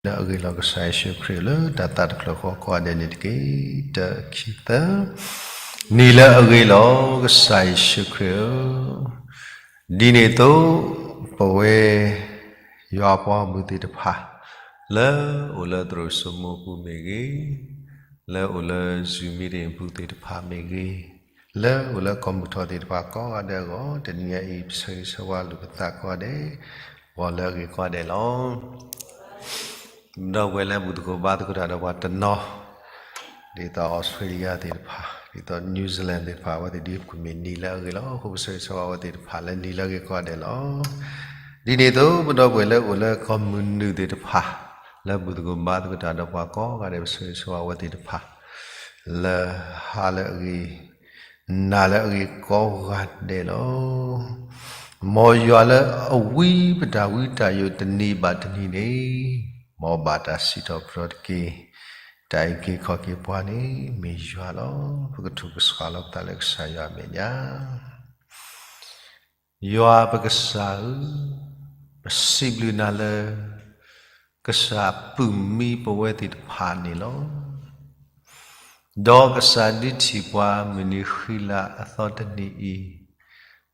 လၢအဂ့ၤလီၤကစၢ်ယ့ၣ်ၡူးခရံာ်ဧၢ, လၢတၢ်သးတဖျၢၣ်ဃီကိးဂၤဒဲးန့ၣ်တက့ၢ်. တၢ ခံ သၢ. နံၤလၢအဂ့ၤလီၤကစၢ်ယ့ၣ်ၡူးခရံာ်ဧၢ, ဒ်န့ၣ်အသိး ပဝဲ ယွၤပှၤဂီၢ်မုၢ်သ့ၣ်တဖၣ် လၢအိၣ်လၢသရိာ်စိမိၢ်ပူၤမ့ၢ်ဂ့ၤ, လၢအိၣ်လၢ Zoom meeting ပူၤသ့ၣ်တဖၣ်မ့ၢ်ဂ့ၤ, လၢအိၣ်လၢကီၢ်မုၢ်ထီၣ်သ့ၣ်တဖၣ်ကိးဂၤဒဲးအဂီၢ်, တနံၤညါအံၤ ပဆၢဂ့ၤဆၢဝါလိာ်ပသးကိးဂၤဒဲး ဂီၤလၢအဂ့ၤကိးဂၤဒဲးလီၤ. ဒီပုၢ်ဝဲၢ်လၢဘူၣ်သကိးဘါသကိးတၢ်ဒီးပှၤတနီၤ, ဒ်သိး Australia သ့ၣ်တဖၣ်, ဒ်သိး New Zealand သ့ၣ်တဖၣ်, အဝဲသ့ၣ်ဒ်ကမ့ၢ်နံၤလၢအဂ့ၤလီၤ. အဃိပဆၢဂ့ၤဆၢဝါအဝဲသ့ၣ်တဖၣ်လၢနံၤလၢအဂ့ၤကိးဂၤဒဲးလီၤ. ဒ်န့ၣ်အသိး ပဒီပုၢ်ဝဲၢ်လၢအိၣ်လၢကီၢ်မုၢ်နုာ်သ့ၣ်တဖၣ်, လၢဘူၣ်သကိးဘါသကိးတၢ်ဒီးပှၤကိးဂၤဒဲး ပဆၢဂ့ၤဆၢဝါအဝဲသ့ၣ်တဖၣ် လၢဟါလၢအဂ့ၤ, နၤလၢအဂ့ၤကိးဂၤဒဲးလီၤ. မ်ယွၤလၢအဝံပတၢ်ဝံတၢ်ယိးတနံၤဘၣ်တနံၤန့ၣ်, မ်ဘၣ်တၢ်စံးထီၣ်ပတြၢၤတက့ၢ်. တၢ်အုၣ်က့ၤခီၣ်က့ၤပှၤန့ၣ် မ့ၢ်ယွၤလီၤ. ပကထိၣ်ကဆှၣ်လီၤပသးလၢကစၢ်ယွၤအမဲာ်ညါ ယွၤပကစၢ်ဧၢ, ပစံးဘျုးနၤလၢ ကစၢ်ပုၢ်မံပဝဲသ့ၣ်တဖၣ်န့ၣ်လီၤ. ဒီးကစၢ်ဒုးထံၣ်ပှၤမုၢ်နံၤဃံလၤအသီတနံၤအံ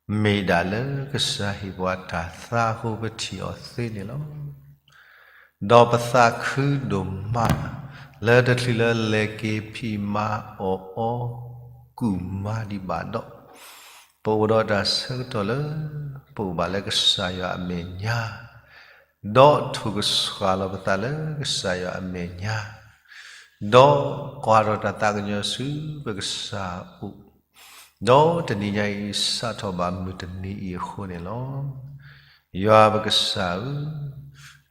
ၤ, မ့ၢ်ဒၣ်လၢကစၢ်ဟ့ၣ်ပှၤတၢ်သါအဃိပထံၣ်အီၤသ့န့ၣ်လီၤ. ဒီးပသးခုဒိၣ်မး လၢတချုးလၢလဲၤက့ၤဖံးမၤအီၣ်အီကူၣ်မၤဒံးဘၣ်ဒီး, ပအိၣ်ဒီးတၢ်ဆၢကတီၢ်လၢ ပအိၣ်ဘၣ်လၢကစၢ်ယွၤအမဲာ်ညါ, ဒီးထိၣ်ကဆှၣ်လီၤပသးလၢကစၢ်ယွၤအမဲာ်ညါ, ဒီးကွၢ်ထီၣ်တၢ်သးကညီၤဆူပကစၢ်အအိၣ်, ဒီးတနံၤညါအံၤ စးထီၣ်ဘၣ်မုၢ်တနံၤအံၤအဃိန့ၣ်လီၤ. ယွၤပကစၢ်ဧၢ,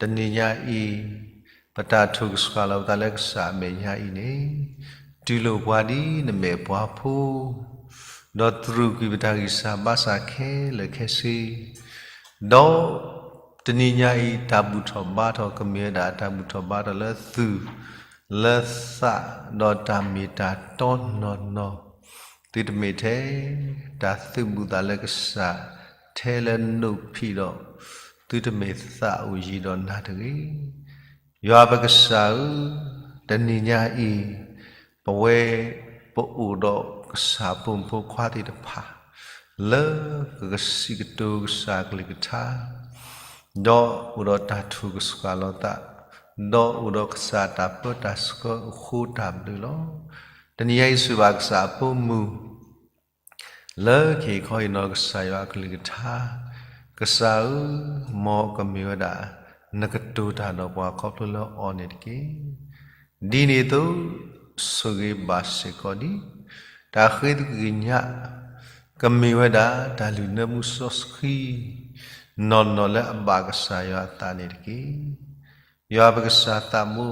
တနံၤညါအံၤ ပတၢ်ထိၣ်ကဆှၣ်လီၤပသးလၢကစၢ်အမဲာ်ညါအံၤန့ၣ်, တူၢ်လိာ်ပှၤဒ်နမဲာ်ပှၤဖိ, ဒီးတြူာ်ကွံာ်ပတၢ်ဂံၢ်စၢ်ဘါစၢ်ခဲလၢာ်ခဲဆ့, ဒီးတနံၤညါအံၤ တၢ်ဘူၣ်ထီၣ်ဘါထီၣ်ကမ့ၢ်ဝဲဒၣ် တၢ်ဘူၣ်ထီၣ်ဘါထီၣ်လၢသူၣ်လၢသး, ဒီးတၢ်မ့ၢ်တၢ်တီနီၢ်နီၢ်, သုတမ့ၢ်ထဲ တၢ်သုးဘူးသးလၢကစၢ် ထဲလၢနိၣ်ဖံးဒီး, သုတမ့ၢ်သးအိၣ်ယံၤဒီးနၤတဂ့ၤ. ယွၤပကစၢ်ဧၢ, တနံၤညါအံၤ ပဝဲ ပအိၣ်ဒီးကစၢ်ပိာ်မုၣ်ဖိခွါသ့ၣ်တဖၣ် လၢကကစံးကတိၤကစၢ်ကလုၢ်ကထါ, ဒီးအိၣ်ဒီးတၢ်ထိၣ်ကဆှၣ်လီၤသး, ဒီးအိၣ်ဒီးကစၢ်တၢ်ပၢတၢ်ဆှၢအဃိတၢ်ဘျုးလီၤ. တနံၤညါအံၤစံးဘၣ်ကစၢ်အပိာ်မုၣ် လၢကဟ့ၣ်ခီဟ့ၣ်နီၤကစၢ်ယွၤအကလုၢ်ကထါ, ကစၢ်ဧၢ, မ်ကမ့ၢ်ဝဲဒၣ် နကတိၤတၢ်ဒီးပှၤခီဖျိလၢအီၤန့ၣ်တက့ၢ်. ဒ်န့ၣ်အသိး ဆိၣ်ဂ့ၤဘၣ်စ့ၢ်ကီးဒံး တၢ်ဃ့သကွံၢ်ကညး ကမ့ၢ်ဝဲဒၣ်တၢ်လုၢ်နၢမူစီဆှံ နီၢ်နီၢ်လၢအဘၣ်ကစၢ်ယွၤအသးန့ၣ်တက့ၢ်. ယွၤပကစၢ်သးဘိ,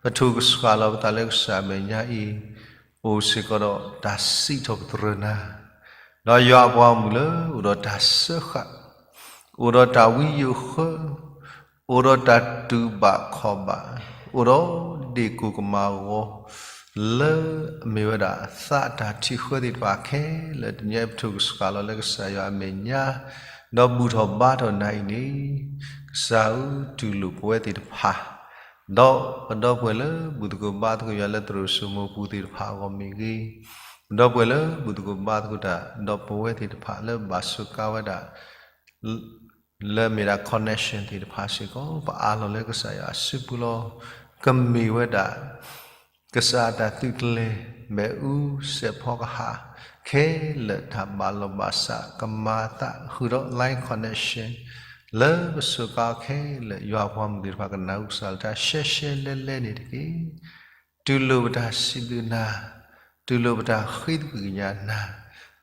ပထိၣ်ကဆှၣ်လီၤပသးလၢကစၢ်အမဲာ်ညါအံၤ, အိၣ်စ့ၢ်ကီးဒီးတၢ်စံးထီၣ်ပတြၢၤနၤ, ဒီးယွၤအပှၤဂီၢ်မုၢ်လၢအိၣ်ဒီးတၢ်စၢဃာ်, အိၣ်ဒီးတၢ်ဝံယိာ်ဃၢ, အိၣ်ဒီးတၢ်တူၢ်ဘၣ်ခီၣ်ဘၣ်, အိၣ်ဒီးဒ့ၣ်ကိၢ်ကမၣ်ဂီၤ လၢအမ့ၢ်ဝဲဒၣ်သးတၢ်ထံၣ်ဃၢသ့ၣ်တဖၣ်ခဲလၢာ် တနံၤအံၤပထိၣ်ကဆှၣ်လီၤလၢကစၢ်ယွၤအမဲာ်ညါ, ဒီးဘူၣ်ထီၣ်ဘါထီၣ်နၤအံၤန့ၣ်, ကစၢ်ဧၢ, တူၢ်လိာ်ပဝဲသ့ၣ်တဖၣ်, ဒီးပဒီပုၢ်ဝဲၢ်လၢဘူၣ်သကိးဘါသကိးယွၤလၢသရိာ်စိမိၤပူၤသ့ၣ်တဖၣ်အဂီၢ်မ့ၢ်ဂ့ၤ, ပဒီပုၢ်ဝဲၢ်လၢဘူၣ်သကိးဘါသကိးတၢ် ဒီးပဝဲသ့ၣ်တဖၣ်လၢဘၣ်စူးကါဝဲဒၣ် လၢမ့ၢ်ဒၣ် connection သ့ၣ်တဖၣ်စ့ၢ်ကီး ပအးလီၤလၢကစၢ်ယွၤအစုပူၤလီၤ. ကမ့ၢ်ဝဲဒၣ် ကစၢ်အတၢ်သုးကျဲၤ မ့ၣ်အူစဲးဖီကဟၣ် ခဲလၢာ်တၢ်ဘၣ်လီၤဘၣ်စး ကမၤအသးဃုာ်ဒီး line connection လၢပစူးကါခဲလၢာ် ယွၤပှၤမုၣ်သ့ၣ်တဖၣ်ကနၢ်ဟူကစၢ်လၢတၢ်ရှဲရှဲလဲလဲန့ၣ်တက့ၢ်. တူၢ်လိာ်ပတၢ်စံးဘျုးနၤ, တူၢ်လိာ်ပတၢ်ဃ့သကွံၢ်ကညးနၤ,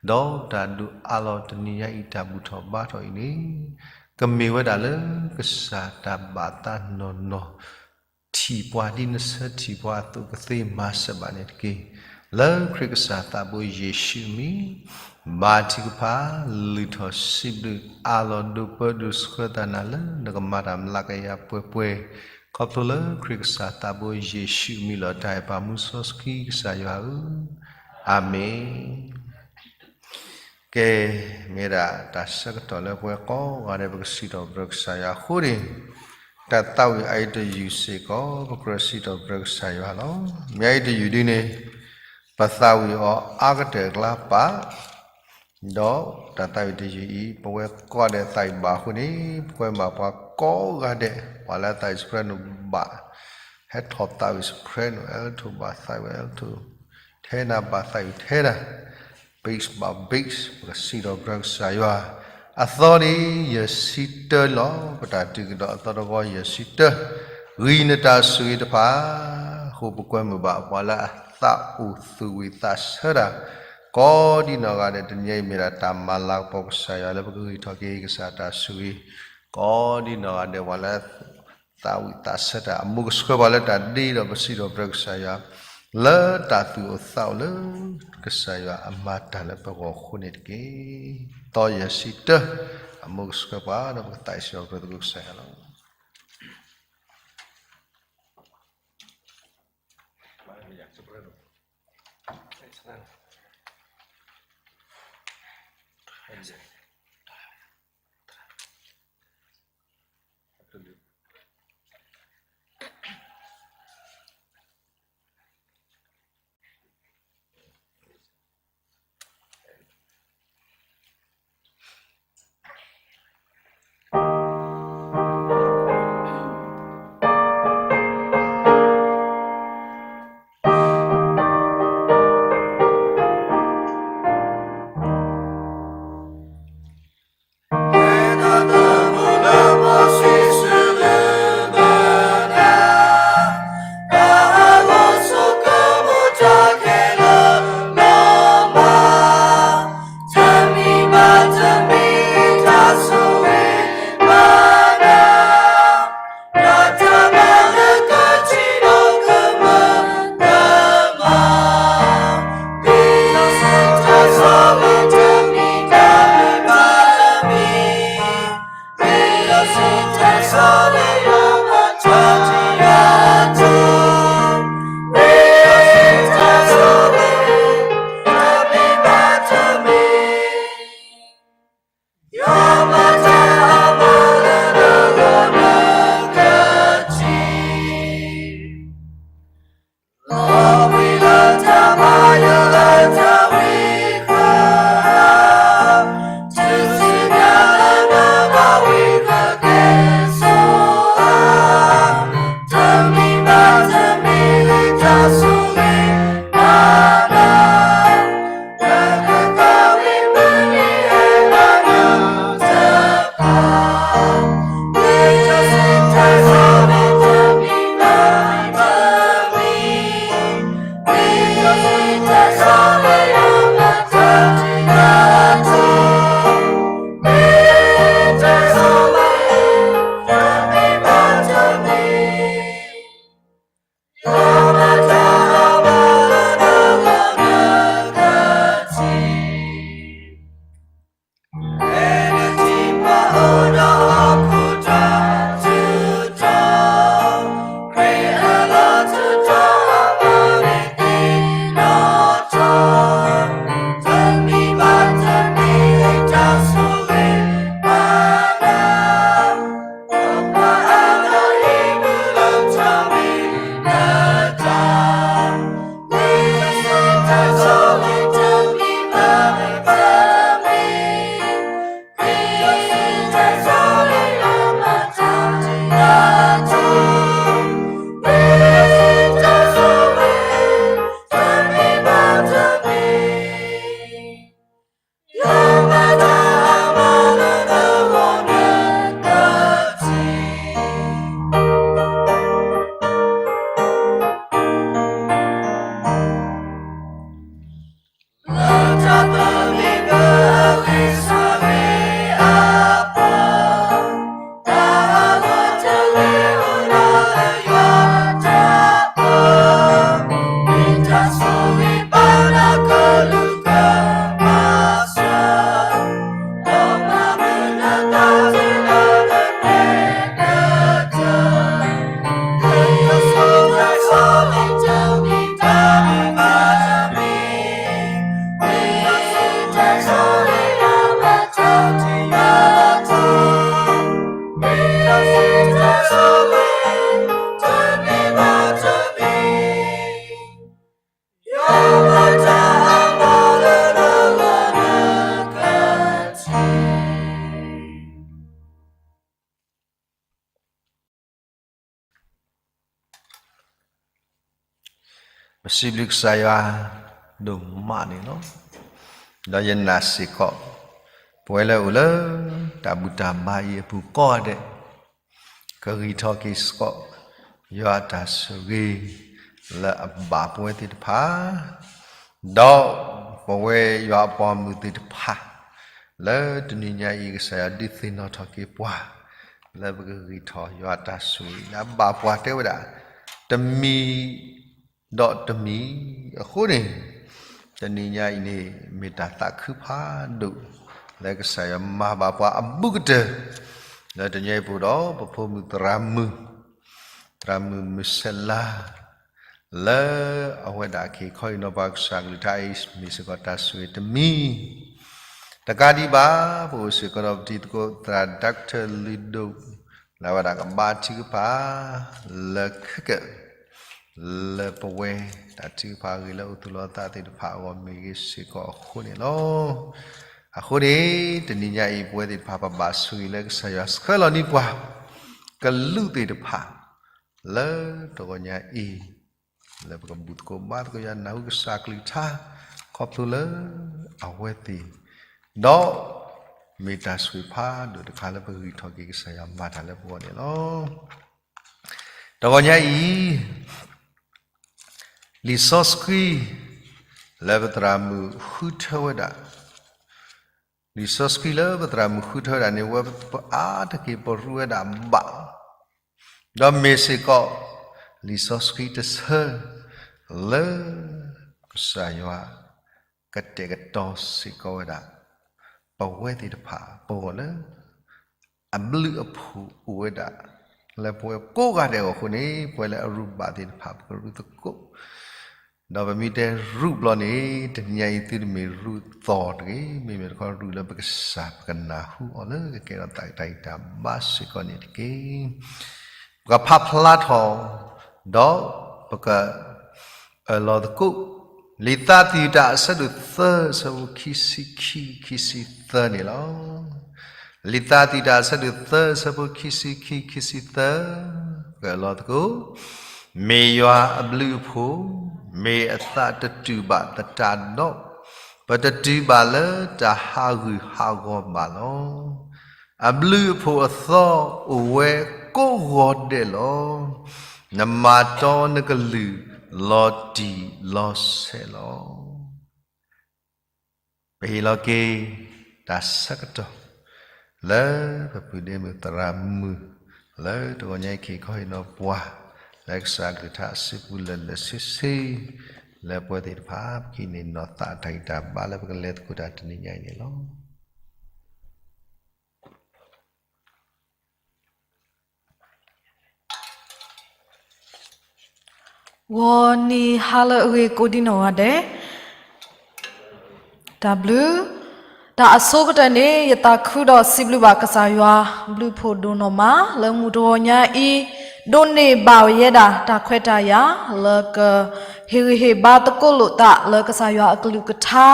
ဒီးတၢ်ဒုးအးလီၤတနံၤညါအံၤတၢ်ဘူၣ်ထီၣ်ဘါထီၣ်အံၤန့ၣ်, ကမ့ၢ်ဝဲဒၣ်လၢကစၢ်တၢ်ဘၣ်သးနီၢ်နီၢ် ထံၣ်ပှၤဒ်နဆၢထံၣ်ပှၤအသိးကသ့မၤစၢၤဘၣ်န့ၣ်တက့ၢ်. လၢခရံာ်ကစၢ်သးဘိယ့ၣ်ၡူးအမံၤ, ဘါထုကဖၣ် လုၢ်ထီၣ်စံးဘျုးအးလီၤဒိးပၢဒိးဆှၢသးနၤလၢနကမၤတၢ်မျးကယၤပှဲၤပှဲၤ, ခီဖျိလၢခရံာ်ကစၢ်သးဘိယ့ၣ်ၡူးအမံၤလီၤ. တၢ်အဲၣ်ပၢ်မူစီဆှံကစၢ်ယွၤဧၢ, အၤမ့ၣ်. ကဲ, မ့ၢ်ဒၣ်တၢ်ဆၢကတီၢ်လၢပဝဲကိးဂၤဒဲး ပကစံးထီၣ်ပတြၢၤကစၢ်ယွၤအဃိန့ၣ်, တၢ်သးဝံၣ်အအံၤတယုၢ်စ့ၢ်ကီး ပကြၢးစံးထီၣ်ပတြၢၤကစၢ်ယွၤလီၤ. မ့ၢ်အအံၤတယုၢ်ဒ်န့ၣ် ပသးဝံၣ်အီၤအါကတၢၢ်အကျါပာ် ဒီးတၢ်သးဝံၣ်တယုၢ်အံၤ ပဝဲကိးဂၤဒဲးသးဝံၣ်ဘၣ်အဃိန့ၣ် ပကွဲမုာ်ပှၤကိးဂၤဒဲး ပှၤလၢအသးဝံၣ် soprano ဘၣ် ဟဲထီၣ်သးဝံၣ် soprano, alto ဘၣ် သးဝံၣ် alto, tenor ဘၣ် သးဝံၣ် tenor, bass ဘၣ် bass, ပကစံးထီၣ်ပတြၢၤကစၢ်ယွၤ. အသီန့ၣ် ယဲၢ်ဆံတၢလီၤ. ပတၢ်တုၤကဒီးအသီတဝီ ယဲၢ်ဆံတၢ, ဂံၢ်နတၢ်ဆိၣ်ဂ့ၤတဖၣ်, အဃိပကွဲမုာ်ဘၣ်ပှၤလၢအသးအိၣ်သူၣ်ဝံၣ်သးဆၢတၢ် ကိးဒံနီၢ်ဂၤဒဲး, တနံၤအံၤမ့ၢ်ဒၣ်တၢ်မၤလၤကပီၤကစၢ်ယွၤလၢပကဂံၢ်ထီၣ်က့ၤကစၢ်တၢ်ဆိၣ်ဂ့ၤ, ကိးဒံနီၢ်ဂၤဒဲး ပှၤလၢ သးဝံၣ်သးဆၢတၢ် အမူကဆှၢပှၤလၢတၢ်ဒ့ဒီး ပစံးထီၣ်ပတြၢၤကစၢ်ယွၤ လၢတၢ်သူၣ်အိၣ်သးအိၣ်လၢ ကစၢ်ယွၤအမၤတၢ်လၢပဂီၢ်အဃိန့ၣ်တက့ၢ်. သီယဲၢ်ဆံတၢ အမူကဆှၢပှၤဒီး ပကသးစံးထီၣ်ပတြၢၤသကိးကစၢ်ယွၤလီၤ. ပစံးဘျုးကစၢ်ယွၤဒိၣ်မးန့ၣ်လီၤ. ဒီးယနာ်စ့ၢ်ကီး ပဝဲလၢအိၣ်လၢတၢ်ဘူၣ်တၢ်ဘါအံၤအပူၤကိးဂၤဒဲး ကဂံၢ်ထီၣ်က့ၤစ့ၢ်ကီး ယွၤအတၢ်ဆိၣ်ဂ့ၤ လၢအဘၣ်ပဝဲသ့ၣ်တဖၣ် ဒီးပဝဲယွၤအပှၤမုၢ်သ့ၣ်တဖၣ် လၢတနံၤညါအံၤ ကစၢ်ယွၤဒုးသ့ၣ်နီၣ်ထီၣ်က့ၤပှၤ လၢပကဂံၢ်ထီၣ်ယွၤအတၢ်ဆိၣ်ဂ့ၤလၢအဘၣ်ပှၤတဲဝဲဒၣ် တမံၤ ဒီးတမံၤအဃိန့ၣ် တနံၤညါအံၤန့ၣ် မ့ၢ်တၢ်သးခုဖးဒိၣ် လၢကစၢ်ယွၤမၤဘၣ်ပှၤအဘူးကတၢၢ် လၢတနံၤအံၤပူၤဒီး ပဖိမုၣ်သရၣ်မုၣ် သရၣ်မုၣ်မုၢ်ဆဲးလၤ လၢအဝဲဒၣ်က့ၤခီအံၤနီၤ ပှၤကစၢ်ကလုၢ်ကထါအံၤ မ့ၢ်စ့ၢ်ကီးတၢ်ဆိၣ်ဂ့ၤတမံၤ တကးဒံးဘၣ် ပအိၣ်စ့ၢ်ကီးဒီးပတံၤသကိးသရၣ် Doctor လုၢ်ဒိၣ် လၢအဝဲဒၣ်ကဘါထုကဖၣ် လၢခဲကၢၣ် လၢပဝဲ တၢ်ထုကဖၣ်အဂ့ၢ်လၢအိၣ်သူၣ်လီၤသးသ့ၣ်တဖၣ်အဂီၢ်မ့ၢ်ဂ့ၤစ့ၢ်ကီးအဃိန့ၣ်လီၤ. အဃိန့ၣ် တနံၤညါအံၤ ပဝဲသ့ၣ်တဖၣ်ပဘၣ်ဆိၣ်ဂ့ၤလၢကစၢ်ယွၤဆှၢလီၤန့ၢ်ပှၤ ကလူးသ့ၣ်တဖၣ် လၢတဂီၤညါအံၤ လၢပကဘူၣ်သကိးဘါသကိးယွၤနၢ်ဟူကစၢ်ကလုၢ်ကထါ ခီဖျိလၢအဝဲသ့ၣ် ဒီးမ့ၢ်တၢ်ဆိၣ်ဂ့ၤဖးဒိၣ်တခါလၢပဂံၢ်ထီၣ်က့ၤကစၢ်ယွၤမၤတၢ်လၢပဂီၢ်န့ၣ်လီၤ. တဂီၤညါအံၤ လံာ်စီဆှံ လၢပသရၣ်မုၣ်ဃုထၢဝဲဒၣ် လံာ်စီဆှံလၢပသရၣ်မုၣ်ဃုထၢဝဲဒၣ်န့ၣ် ဝဲပအါတက့ၢ်ပရူးဝဲဒၣ်ဘၣ် ဒီးမ့ၢ်စ့ၢ်ကီး လံာ်စီဆှံတဆၢ လၢ ကစၢ်ယွၤ ကတဲာ်ကတီၤစ့ၢ်ကီးဝဲဒၣ် ပဝဲသ့ၣ်တဖၣ်ပဂီၢ်လၢ အဘျုးအဖှိၣ်အိၣ်ဝဲဒၣ် လၢပဝဲကိးဂၤဒဲးအဂီၢ်အဃိန့ၣ် ပဝဲလၢအရူးဘၣ်သ့ၣ်တဖၣ် ပကရူးသကိး ဒီးပမ့ၢ်တဲရူးဘျီန့ၣ် တနံၤညါအံၤသုတမ့ၢ်ရူးသီၣ်တဂ့ၤ, မ့မ့ၢ်တခီရူးလၢပကစၢ် ပကနၢ်ဟူအီၤလၢကကဲထီၣ်သးတၢ်ဂံၢ်တၢ်ဘါစ့ၢ်ကီးန့ၣ်တက့ၢ်. ပကဖးဖျါထီၣ် ဒီးပက အၢၣ်လီၤသကိး လံာ်သးသယုၢ်တၢ်အဆၢဒိၣ်သၢ အဆၢဖိခံဆံခံ ခံဆံသၢန့ၣ်လီၤ. လံာ်သးသယုၢ်တၢ်အဆၢဒိၣ်သၢ အဆၢဖိခံဆံခံ ခံဆံသၢ ပကအၢၣ်လီၤသကိး, မ့ၢ်ယွၤအဘျုးအဖှိၣ်, မ့ၢ်အသးတတူၢ်ဘၣ်သတးဒီး, ပတတုၤဘၣ်လၢတၢ်ဟးဂူာ်ဟးဂီၤဘၣ်လီၤ. အဘျုးအဖှိၣ်အသီအိၣ်ဝဲကိးဂီၤဒဲးလီၤ. နမၤတီနကလုၢ်လီၤတံၢ်လီၤဆဲးလီၤ. ပဟ့ၣ်လီၤက့ၤ တၢ်ဆၢကတီၢ် လၢပပုၢ်ဒ့မုၣ်သရၣ်မုၣ် လၢတဂီၤညါအံၤ က့ၤခီဟ့ၣ်နီၤပှၤ လၢကစၢ်အကလုၢ်ကထါအစုပူၤလၢာ်လၢာ်ဆ့ဆ့ လၢပဝဲသ့ၣ်တဖၣ် ပကဟံးန့ၢ်နီၢ်သးတၢ်ဂံၢ်တၢ်ဘါလၢပကလဲၤသကိးတၢ်တနံၤညါအံၤန့ၣ်လီၤ. ဂီၤနံၤဟါလၢအဂ့ၤကိးဒံနီၢ်ဂၤဒဲး, တၢ်ဘျုး, တၢ်အဆိကတၢၢ်န့ၣ် ယသးခုဒီးစံးဘျုးဘၣ်ကစၢ်ယွၤ ဘျုးဖှိၣ်ဒိၣ်နီၢ်မး လၢမုၢ်တဂီၤညါအံၤ ဒိးန့ၢ်ဘၣ်ယဲဒၣ်တၢ်ခွဲးတၢ်ယာ် လၢကဟ့ၣ်ဂံၢ်ဟ့ၣ်ဘါသကိးလိာ်သးလၢကစၢ်ယွၤအကလုၢ်ကထါ,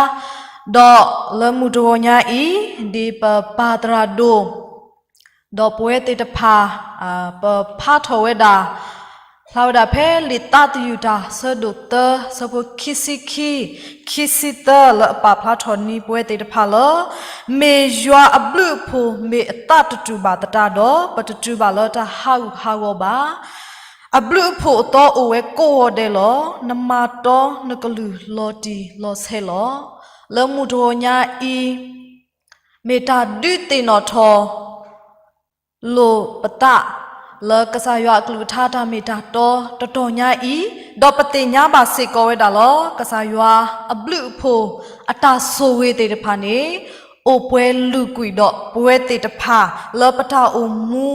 ဒီးလၢမုၢ်တဂီၤညါအံၤ ဒ်ပပၢ်သရၣ်ဒိၣ် ဒီးပဝဲသ့ၣ်တဖၣ် ပဖးထီၣ်ဝဲဒၣ်, ဖျါဝဲဒၣ်ဖဲလံာ်သးသယုၢ်တၢ်ဆၢဒိၣ်သၢ ဆၢဖိခံဆံခံ, ခံဆံသၢ လၢအပာ်ဖျါထီၣ်န့ၢ်ပဝဲသ့ၣ်တဖၣ်လၢ မ့ၢ်ယွၤအဘျုးအဖှိၣ်မ့ၢ်အသးတတူၢ်ဘၣ်သတးဒီး ပတတုၤဘၣ်လၢတၢ်ဟးဂူာ်ဟးဂီၤဘၣ်. အဘျုးအဖှိၣ်အသီအိၣ်ဝဲကိးဂီၤဒဲးလီၤ. နမၤတီနကလုၢ်လီၤတံၢ်လီၤဆဲးလီၤ. လၢမုၢ်တဂီၤညါအံၤ မ့ၢ်တၢ်ဒုးသ့ၣ်နီၣ်ထီၣ် လိာ်ပသး လၢကစၢ်ယွၤအကလုၢ်ကထါတၢ်မ့ၢ်တၢ်တီတတီၤညါအံၤ, ဒီးပသ့ၣ်ညါဘၣ်စ့ၢ်ကီးဝဲဒၣ်လီၤ. ကစၢ်ယွၤအဘျုးအဖှိၣ်အတၢ်ဆိၣ်ဂ့ၤသ့ၣ်တဖၣ်န့ၣ် အိၣ်ပှဲၤလုၢ်ကွံာ်ဒီးပဝဲသ့ၣ်တဖၣ် လၢပတၢ်အိၣ်မူ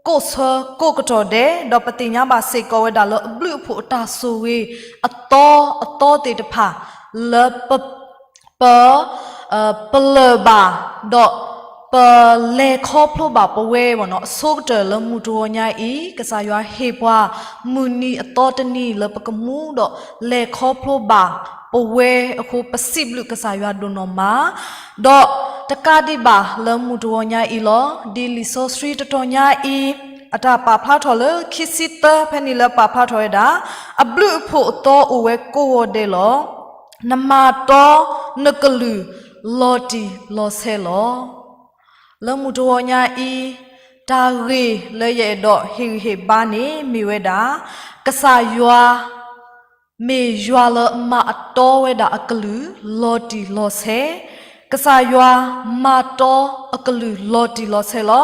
ကိးဆၢကိးကတီၢ်ဒဲး, ဒီးပသ့ၣ်ညါဘၣ်စ့ၢ်ကီးဝဲဒၣ်လၢအဘျုးအဖှိၣ်အတၢ်ဆိၣ်ဂ့ၤ အသီအသီသ့ၣ်တဖၣ် လၢပ ပ ပလၢၢ်ဘၣ် ဒီးပလဲၤခီဖျိဘၣ်ပဝဲ အဆိကတၢၢ်လၢမုၢ်တဂီၤညါအံၤ ကစၢ်ယွၤဟ့ၣ်ပှၤမုၢ်နံၤအသီတနံၤလၢပကမူဒီးလဲၤခီဖျိဘၣ်ပဝဲအဃိ ပစံးဘျုးကစၢ်ယွၤဒိၣ်နီၢ်မး, ဒီးတကးဒံးဘၣ်လၢမုၢ်တဂီၤညါအံၤလီၤ. ဒ်လံာ်စီဆှံတတီၤညါအံၤ အတၢ်ပာ်ဖျါထီၣ်လၢခံဆံသၢဖဲန့ၣ်လၢပာ်ဖျါထီၣ်ဝဲဒၣ်, အဘျုးအဖှိၣ်အသီအိၣ်ဝဲကိးဂီၤဒဲးလီၤ. နမၤတီနကလုၢ်လီၤတံၢ်လီၤဆဲးလီၤ. လၢမုၢ်တဂီၤညါအံၤ, တၢ်ဂ့ၢ်လၢယအဲၣ်ဒိးဟ့ၣ်ဂံၢ်ဟ့ၣ်ဘါန့ၣ်မ့ၢ်ဝဲဒၣ်, ကစၢ်ယွၤ မ့ၢ်ယွၤလၢမၤအတီဝဲဒၣ်အကလုၢ်လီၤတံၢ်လီၤဆဲး, ကစၢ်ယွၤမၤတီအကလုၢ်လီၤတံၢ်လီၤဆဲးလီၤ.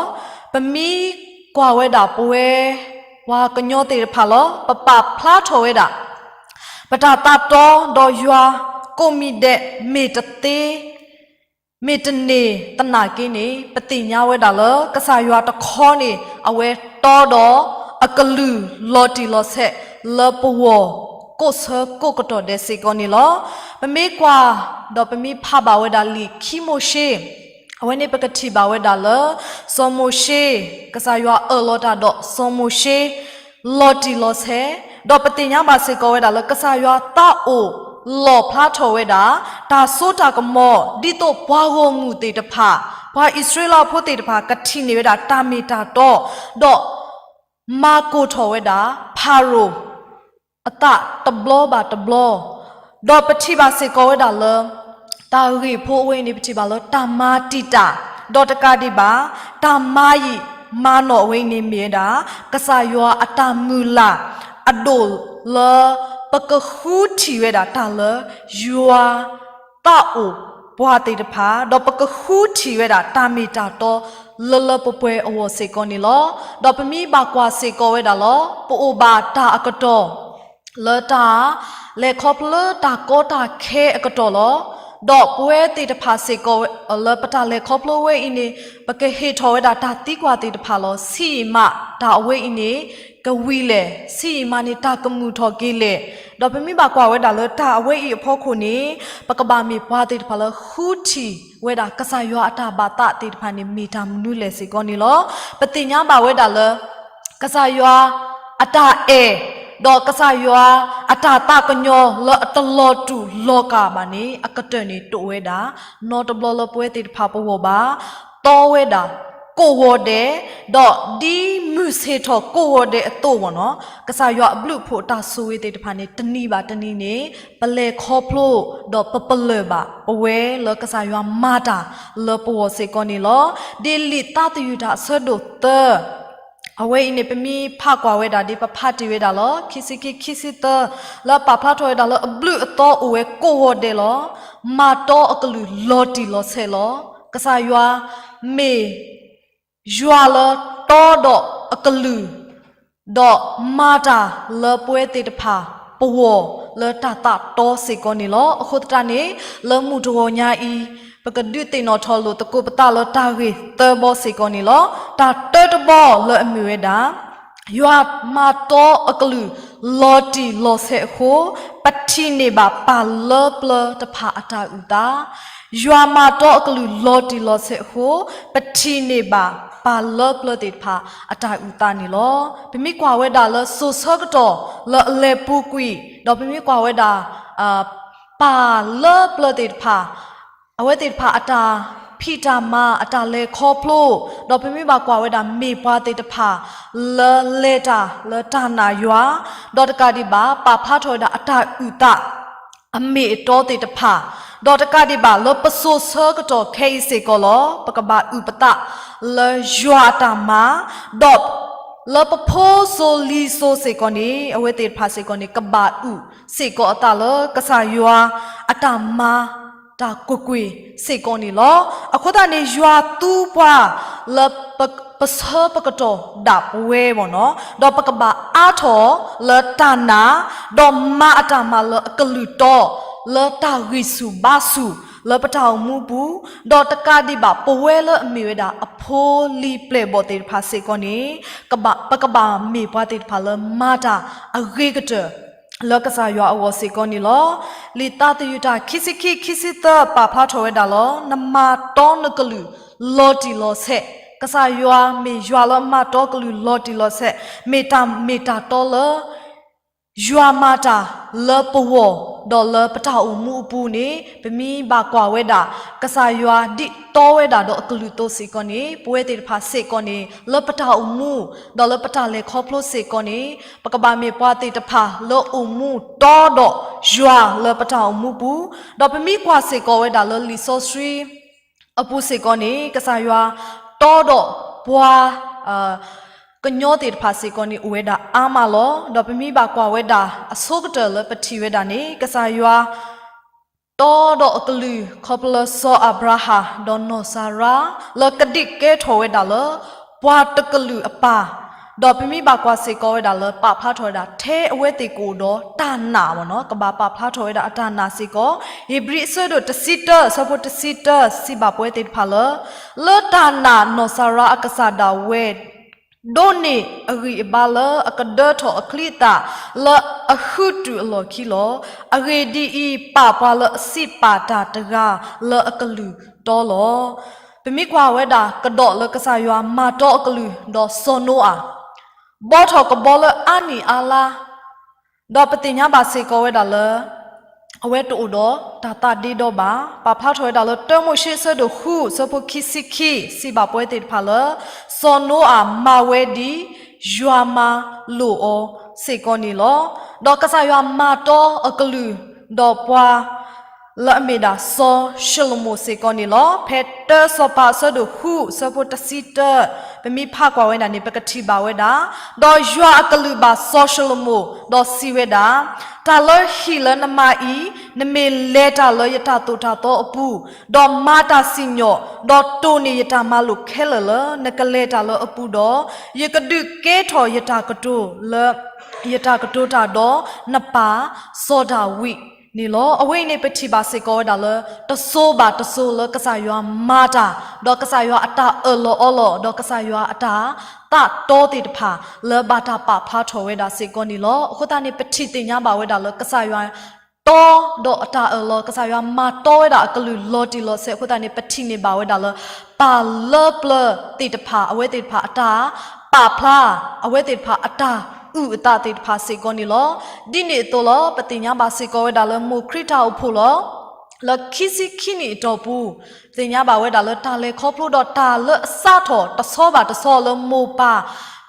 ပမ့ၢ်ကွၢ်ဝဲဒၣ်ပဝဲ ပှၤကညီသ့ၣ်တဖၣ်လီၤ, ပပာ်ဖျါထီၣ်ဝဲဒၣ် ပတၢ်သးတီဒီးယွၤကိးမံၤဒဲး မ့ၢ်တသ့ မ့ၢ်တန့ၢ်သနာ်က့န့ၣ် ပသ့ၣ်ညါဝဲဒၣ်လၢ ကစၢ်ယွၤတခီန့ၣ် အဝဲတီဒီးအကလုၢ်လီၤတံၢ်လီၤဆဲး လၢပဂီၢ်ကိးဆၢကိးကတီၢ်ဒဲးစ့ၢ်ကီးန့ၣ်လီၤ. ပမ့ၢ်ကွၢ် ဒီးပမ့ၢ်ဖးဘၣ်ဝဲဒၣ်လံာ်ခံမိၤၡ့ အဝဲန့ၣ်ပကထံၣ်ဘၣ်ဝဲဒၣ်လၢ စီၤမိၤၡ့ ကစၢ်ယွၤအၢၣ်လီၤတၢ်ဒီးစီၤမိၤၡ့ လီၤတံၢ်လီၤဆဲး, ဒီးပသ့ၣ်ညါဘၣ်စ့ၢ်ကီးဝဲဒၣ်လၢ ကစၢ်ယွၤသးအိၣ်လီၣ်ဖျါထီၣ်ဝဲဒၣ် တၢ်စိတၢ်ကမီၤ ဒ်သိးပှၤဂီၢ်မုၢ်သ့ၣ်တဖၣ်, ပှၤအံၣ်စရ့လးဖိသ့ၣ်တဖၣ် ကထံၣ်န့ၢ်ဝဲဒၣ်တၢ်မ့ၢ်တၢ်တီ, ဒီးမၤကိၢ်ထီၣ်ဝဲဒၣ် ဖၤရိၤ အသးတဘျီဘၣ်တဘျီ, ဒီးပထံၣ်ဘၣ်စ့ၢ်ကီးဝဲဒၣ်လၢ တၢ်ဂ့ၢ်ဖိအဝဲအံၤန့ၣ် ပထံၣ်ဘၣ်လၢတၢ်မၤတံာ်တာ်, ဒီးတကးဒံးဘၣ် တၢ်မၤယံာ်မၤနီၣ်အဝဲအံၤန့ၣ်မ့ၢ်ဝဲဒၣ် ကစၢ်ယွၤအတၢ်မုၢ်လၢ်အဒိၣ်လၢ ပကဃုထံၣ်ဝဲဒၣ်တၢ်လၢယွၤ သးအိၣ်ပှၤသ့ၣ်တဖၣ်, ဒီးပကဃုထံၣ်ဝဲဒၣ်တၢ်မ့ၢ်တၢ်တီ လၢလၢပှဲၤပှဲၤအဂီၢ်စ့ၢ်ကီးန့ၣ်လီၤ. ဒီးပမ့ၢ်ဘၣ်ကွၢ်စ့ၢ်ကီးဝဲဒၣ်လီၤ, ပအိၣ်ဘၣ်တၢ်အကတီၢ် လၢတၢ်လဲၤခီဖျိလၢတၢ်ကီတၢ်ခဲအကတီၢ်လီၤ. ဒီးပဝဲသ့ၣ်တဖၣ်စ့ၢ်ကီး လၢပတၢ်လဲၤခီဖျိဝဲအံၤန့ၣ် ပကဟ့ၣ်ထီၣ်ဝဲဒၣ်တၢ်သံကွၢ်သ့ၣ်တဖၣ်လီၤ. ဆံးယံာ်မးတၢ်အဝဲအံၤန့ၣ် ကဝံၤလဲၣ်, ဆံးယံာ်မးန့ၣ် တၢ်ကမုာ်ထီၣ်က့ၤလဲၣ်. ဒီးပမ့ၢ်ဘၣ်ကွၢ်ဝဲဒၣ်လၢတၢ်အဝဲအံၤအဖီခိၣ်န့ၣ် ပကဘၣ်မ့ၢ်ပှၤသ့ၣ်တဖၣ်လၢဃုထံၣ်ဝဲဒၣ် ကစၢ်ယွၤအတၢ်ဘၣ်သးသ့ၣ်တဖၣ်န့ၣ် မ့ၢ်တၢ်မနုၤလဲၣ်စ့ၢ်ကီးန့ၣ်လီၤ. ပသ့ၣ်ညါဘၣ်ဝဲဒၣ်လၢ ကစၢ်ယွၤအတၢ်အဲၣ် ဒီးကစၢ်ယွၤအတၢ်သးကညီၤလၢအတလီၤတူာ်လီၤကာ်ဘၣ်န့ၣ် အကတၢၢ်န့ၣ်တအိၣ်ဝဲဒၣ် နီတဘျီလၢပဝဲသ့ၣ်တဖၣ်ပဂီၢ်ဘၣ်, တီဝဲဒၣ်ကိးဂီၤဒဲး, ဒီးဒ်မုၢ်ဆ့ၣ်ထီၣ်ကိးဂီၤဒဲးအသိးမ့ၢ်နီၤ, ကစၢ်ယွၤအဘျုးအဖှိၣ်အတၢ်ဆိၣ်ဂ့ၤသ့ၣ်တဖၣ်န့ၣ် တနံၤဘၣ်တနံၤန့ၣ် ပလဲၤခီဖျိ ဒီးပပလၢၢ်ဘၣ် ပဝဲလၢကစၢ်ယွၤမၤတၢ်လၢပဂီၢ်စ့ၢ်ကီးန့ၣ်လီၤ. ဒ်လံာ်သးသယုၢ်တၢ်အဆၢဒိၣ်သၢ အဝဲအံၤန့ၣ် ပမ့ၢ်ဖးကွၢ်ဝဲဒၣ်ဒ်ပဖးတ့ၢ်ဝဲဒၣ်လီၤ. ခံဆံခံ ခံဆံသၢ လၢပာ်ဖျါထီၣ်ဝဲဒၣ်လၢအဘျုးအသီအိၣ်ဝဲကိးဂီၤဒဲးလီၤ. မၤတီအကလုၢ်လီၤတံၢ်လီၤဆဲးလီၤ. ကစၢ်ယွၤမ့ၢ် ယွၤလၢတီဒီးအကလုၢ် ဒီးမၤတၢ်လၢပဝဲသ့ၣ်တဖၣ်ပဂီၢ်လၢတၢ်သးတီစ့ၢ်ကီးန့ၣ်လီၤ. အဃိသတးန့ၣ် လၢမုၢ်တဂီၤညါအံၤ ပကဒုးသ့ၣ်နီၣ်ထီၣ်လိာ်သကိးပသးလၢတၢ်ဂ့ၢ်သၢဘီစ့ၢ်ကီးန့ၣ်လီၤ. တၢ်တၢတဘီလၢအမ့ၢ်ဝဲဒၣ် ယွၤမၤတီအကလုၢ်လီၤတံၢ်လီၤဆဲးအဃိ ပထံၣ်န့ၢ်ဘၣ်ပၢ်လၢပျၢၤတဖၣ်အတၢ်အုၣ်သး ယွၤမၤတီအကလုၢ်လီၤတံၢ်လီၤဆဲးအဃိ ပထံၣ်န့ၢ်ဘၣ်ပၢ်လၢပျၢၤသ့ၣ်တဖၣ်အတၢ်အုၣ်သးန့ၣ်လီၤ. ပမ့ၢ်ကွၢ်ဝဲဒၣ်လၢစိၤဆၢကတီၢ်လၢအလဲၤပူၤကွံာ် ဒီးပမ့ၢ်ကွၢ်ဝဲဒၣ် ပၢ်လၢပျၢၤသ့ၣ်တဖၣ် အဝဲသ့ၣ်တဖၣ်အတၢ်ဖံးတၢ်မၤ အတၢ်လဲၤခီဖျိ ဒီးပမ့ၢ်ဘၣ်ကွၢ်ဝဲဒၣ်မ့ၢ်ပှၤသ့ၣ်တဖၣ် လၢလဲၤတၢ်လၢတၢ်နာ်ယွၤ ဒီးတကးဒံးဘၣ် ပာ်ဖျါထီၣ်ဝဲဒၣ်အတၢ်အုၣ်သး အမ့ၢ်အတီသ့ၣ်တဖၣ် ဒီးတကးဒံးဘၣ်လၢပစိၤဆၢကတီၢ်ခဲအံၤစ့ၢ်ကီးလီၤ. ပကဘၣ်အုၣ်ပသးလၢယွၤအတၢ်မၤ ဒီးလၢပဖိစိၤလံၤစိၤစ့ၢ်ကီးန့ၣ် အဝဲသ့ၣ်တဖၣ်စ့ၢ်ကီးန့ၣ် ကဘၣ်အုၣ်စ့ၢ်ကီးအသးလၢကစၢ်ယွၤအတၢ်မၤတၢ်ကွ့ၢ်ကွ့ၢ်စ့ၢ်ကီးန့ၣ်လီၤ. အဃိသတးန့ၣ် ယွၤသူပှၤလၢပ ပဆၢပကတီၢ်ဒၣ်ပဝဲမ့ၢ်နီၤ, ဒီးပကဘၣ်အါထီၣ်လၢတၢ်နာ် ဒီးမၤအတၢ်မၤလၢအကလုၢ်တီ လၢတၢ်ဂံၢ်ဆူၣ်ဘါဆူၣ်လၢပတၢ်အိၣ်မူပူၤ, ဒီးတကးဒံးဘၣ် ပဝဲလၢအမ့ၢ်ဝဲဒၣ်အဖိလံၤပျဲၢ်ဘီၣ်သ့ၣ်တဖၣ်စ့ၢ်ကီးန့ၣ် ကဘၣ် ပကဘၣ်မ့ၢ်ပှၤသ့ၣ်တဖၣ်လၢမၤတၢ်အဂ့ၤကတၢၢ် လၢကစၢ်ယွၤအဂီၢ်စ့ၢ်ကီးန့ၣ်လီၤ. လံာ်သးသယုၢ်တၢ်ခံဆံခံ ခံဆံသၢ ပာ်ဖျါထီၣ်ဝဲဒၣ်လီၤ. နမၤတီနကလုၢ်လီၤတံၢ်လီၤဆဲး, ကစၢ်ယွၤမ့ၢ်ယွၤလၢမၤတီကလုၢ်လီၤတံၢ်လီၤဆဲး, မ့ၢ်တၢ်မ့ၢ်တၢ်တီလၢ ယွၤမၤတၢ်လၢပဂီၢ် ဒီးလၢပတၢ်အိၣ်မူအပူၤန့ၣ် ပမ့ၢ်ဘၣ်ကွၢ်ဝဲဒၣ် ကစၢ်ယွၤဒ်တီဝဲဒၣ်ဒီးအကလုၢ်အသိးစ့ၢ်ကီးန့ၣ် ပဝဲသ့ၣ်တဖၣ်စ့ၢ်ကီးန့ၣ် လၢပတၢ်အိၣ်မူ ဒီးလၢပတၢ်လဲၤခီဖျိစ့ၢ်ကီးန့ၣ် ပကဘၣ်မ့ၢ်ပှၤသ့ၣ်တဖၣ်လၢအိၣ်မူတီဒီးယွၤလၢပတၢ်အိၣ်မူပူၤ, ဒီးပမ့ၢ်ကွၢ်စ့ၢ်ကီးဝဲဒၣ်လၢလံာ်စီဆှံ အပူၤစ့ၢ်ကီးန့ၣ် ကစၢ်ယွၤတီဒီးပှၤ ကညီသ့ၣ်တဖၣ်စ့ၢ်ကီးန့ၣ် အိၣ်ဝဲဒၣ်အါမးလီၤ. ဒီးပမ့ၢ်ဘၣ်ကွၢ်ဝဲဒၣ်အဆိကတၢၢ်လၢပထံၣ်ဝဲဒၣ်န့ၣ် ကစၢ်ယွၤတီဒီးအကလုၢ် ခီဖျိလၢစီၤအၤဘြၤဟၣ် ဒီးနီၢ်စၤရါ လၢကဒုးကဲထီၣ်ဝဲဒၣ်လၢ ပှၤတကလုာ်အပၢ်, ဒီးပမ့ၢ်ဘၣ်ကွၢ်စ့ၢ်ကီးဝဲဒၣ်လၢ ပာ်ဖျါထီၣ်ဝဲဒၣ် ထဲအဝဲသ့ၣ်ကအိၣ်ဒီးတၢ်နာ်မ့ၢ်နီၤ ကဘၣ်ပာ်ဖျါထီၣ်ဝဲဒၣ်အတၢ်နာ်စ့ၢ်ကီး, ဧ့ၤဘြံၤအဆၢဒိၣ်တဆံတၢ အဆၢဖိတဆံတၢ စံးဘၣ်ပဝဲသ့ၣ်တဖၣ်လၢ လၢတၢ်နာ်နီၢ်စၤရါအကစၢ်ဒၣ်ဝဲ ဒိးန့ၢ်အဂံၢ်အဘါလၢအကဒၢထီၣ်အချံအသၣ် လၢအဃုတုၤအလီၢ်ခံလီၤ. အဂ့ၢ်ဒ်အံၤ, ပာ်ပှၤလၢအစံးပာ်တၢ်တဂၤလၢအကလုၢ်တီလီၤ. ပမ့ၢ်ကွၢ်ဝဲဒၣ် ကဒီးလၢကစၢ်ယွၤမၤတီအကလုၢ် ဒီးစီၤနိအၤ ဘှီထီၣ်ကဘီလၢအါနံၣ်အါလါ ဒီးပသ့ၣ်ညါဘၣ်စ့ၢ်ကီးဝဲဒၣ်လၢ အဝဲတအိၣ်ဒီးတၢ်သးဒ့ဒီဘၣ်. ပာ်ဖျါထီၣ်ဝဲဒၣ်လၢ တၢမိၤၡ့အဆၢဒိၣ်ဃု အဆၢဖိခံဆံခံ စံးဘၣ်ပဝဲသ့ၣ်တဖၣ်လၢ စီၤနိအၤမၤဝဲဒ် ယွၤမၤလိာ်အီၤစ့ၢ်ကီးန့ၣ်လီၤ. ဒီးကစၢ်ယွၤမၤတီအကလုၢ် ဒီးပှၤ လၢအမ့ၢ်ဒၣ်စီၤၡလိၤမိၣ်စ့ၢ်ကီးန့ၣ်လီၤ. ဖဲတၢစီၤပၤအဆၢဒိၣ်ဃု အဆၢဖိတဆံတၢ ပမ့ၢ်ဖးကွၢ်ဝဲဒၣ်န့ၣ် ပကထံၣ်ဘၣ်ဝဲဒၣ်, ဒီးယွၤအကလုၢ်ဘၣ်စီၤၡလိၤမိၣ် ဒီးစံးဝဲဒၣ်, တၢ်လၢဟံၣ်လၢနမၤအံၤ, နမ့ၢ်လဲၤတၢ်လၢယတၢ်သိၣ်တၢ်သီအပူၤ, ဒီးမၤတၢ်စံၣ်ညီၣ်, ဒီးတိၢ်န့ၢ်ယတၢ်မၤလိာ်ခဲလၢာ်လၢနကလဲၤတၢ်လၢအပူၤဒီး, ယကဒုးကဲထီၣ်ယတၢ်ကတိၤလၢ ယတၢ်ကတိၤတၢ်ဒီးနပၢ်စီၤဒၤဝံးန့ၣ်လီၤ. အဝဲအံၤန့ၣ် ပထံၣ်ဘၣ်စ့ၢ်ကီးဝဲဒၣ်လၢ တစိၤဘၣ်တစိၤလၢကစၢ်ယွၤမၤတၢ်, ဒီးကစၢ်ယွၤအတၢ်အၢၣ်လီၤအီလီၤ, ဒီးကစၢ်ယွၤအတၢ်သးတီသ့ၣ်တဖၣ် လၢဘၣ်တၢ်ပာ်ဖျါထီၣ်ဝဲဒၣ်စ့ၢ်ကီးန့ၣ်လီၤ. အဃိသတးန့ၣ် ပထံၣ်သ့ၣ်ညါဘၣ်ဝဲဒၣ်လၢ ကစၢ်ယွၤတီဒီးအတၢ်အၢၣ်လီၤ, ကစၢ်ယွၤမၤတီဝဲဒၣ်အကလုၢ်လီၤတံၢ်လီၤဆဲးအဃိသတးန့ၣ် ပထံၣ်န့ၢ်ဘၣ်ဝဲဒၣ်လၢ ပၢ်လၢပျၢၤသ့ၣ်တဖၣ် အဝဲသ့ၣ်တဖၣ်အတၢ်ပာ်ဖျါ, အဝဲသ့ၣ်တဖၣ်အတၢ်အုၣ်အသးသ့ၣ်တဖၣ်စ့ၢ်ကီးန့ၣ်လီၤ. ဒ်န့ၣ်အသိးလီၤ ပသ့ၣ်ညါဘၣ်စ့ၢ်ကီးဝဲဒၣ်လၢ မိၢ်ခရံာ်တၢ်အိၣ်ဖှိၣ်လီၤ. လၢခံဆံခံနံၣ်အတီၢ်ပူၤ ပသ့ၣ်ညါဘၣ်ဝဲဒၣ်လၢ တၢ်လဲၤခီဖျိဒီးတၢ်လၢအစးထီၣ်တဆီဘၣ်တဆီလၢမိၢ်ပၢ်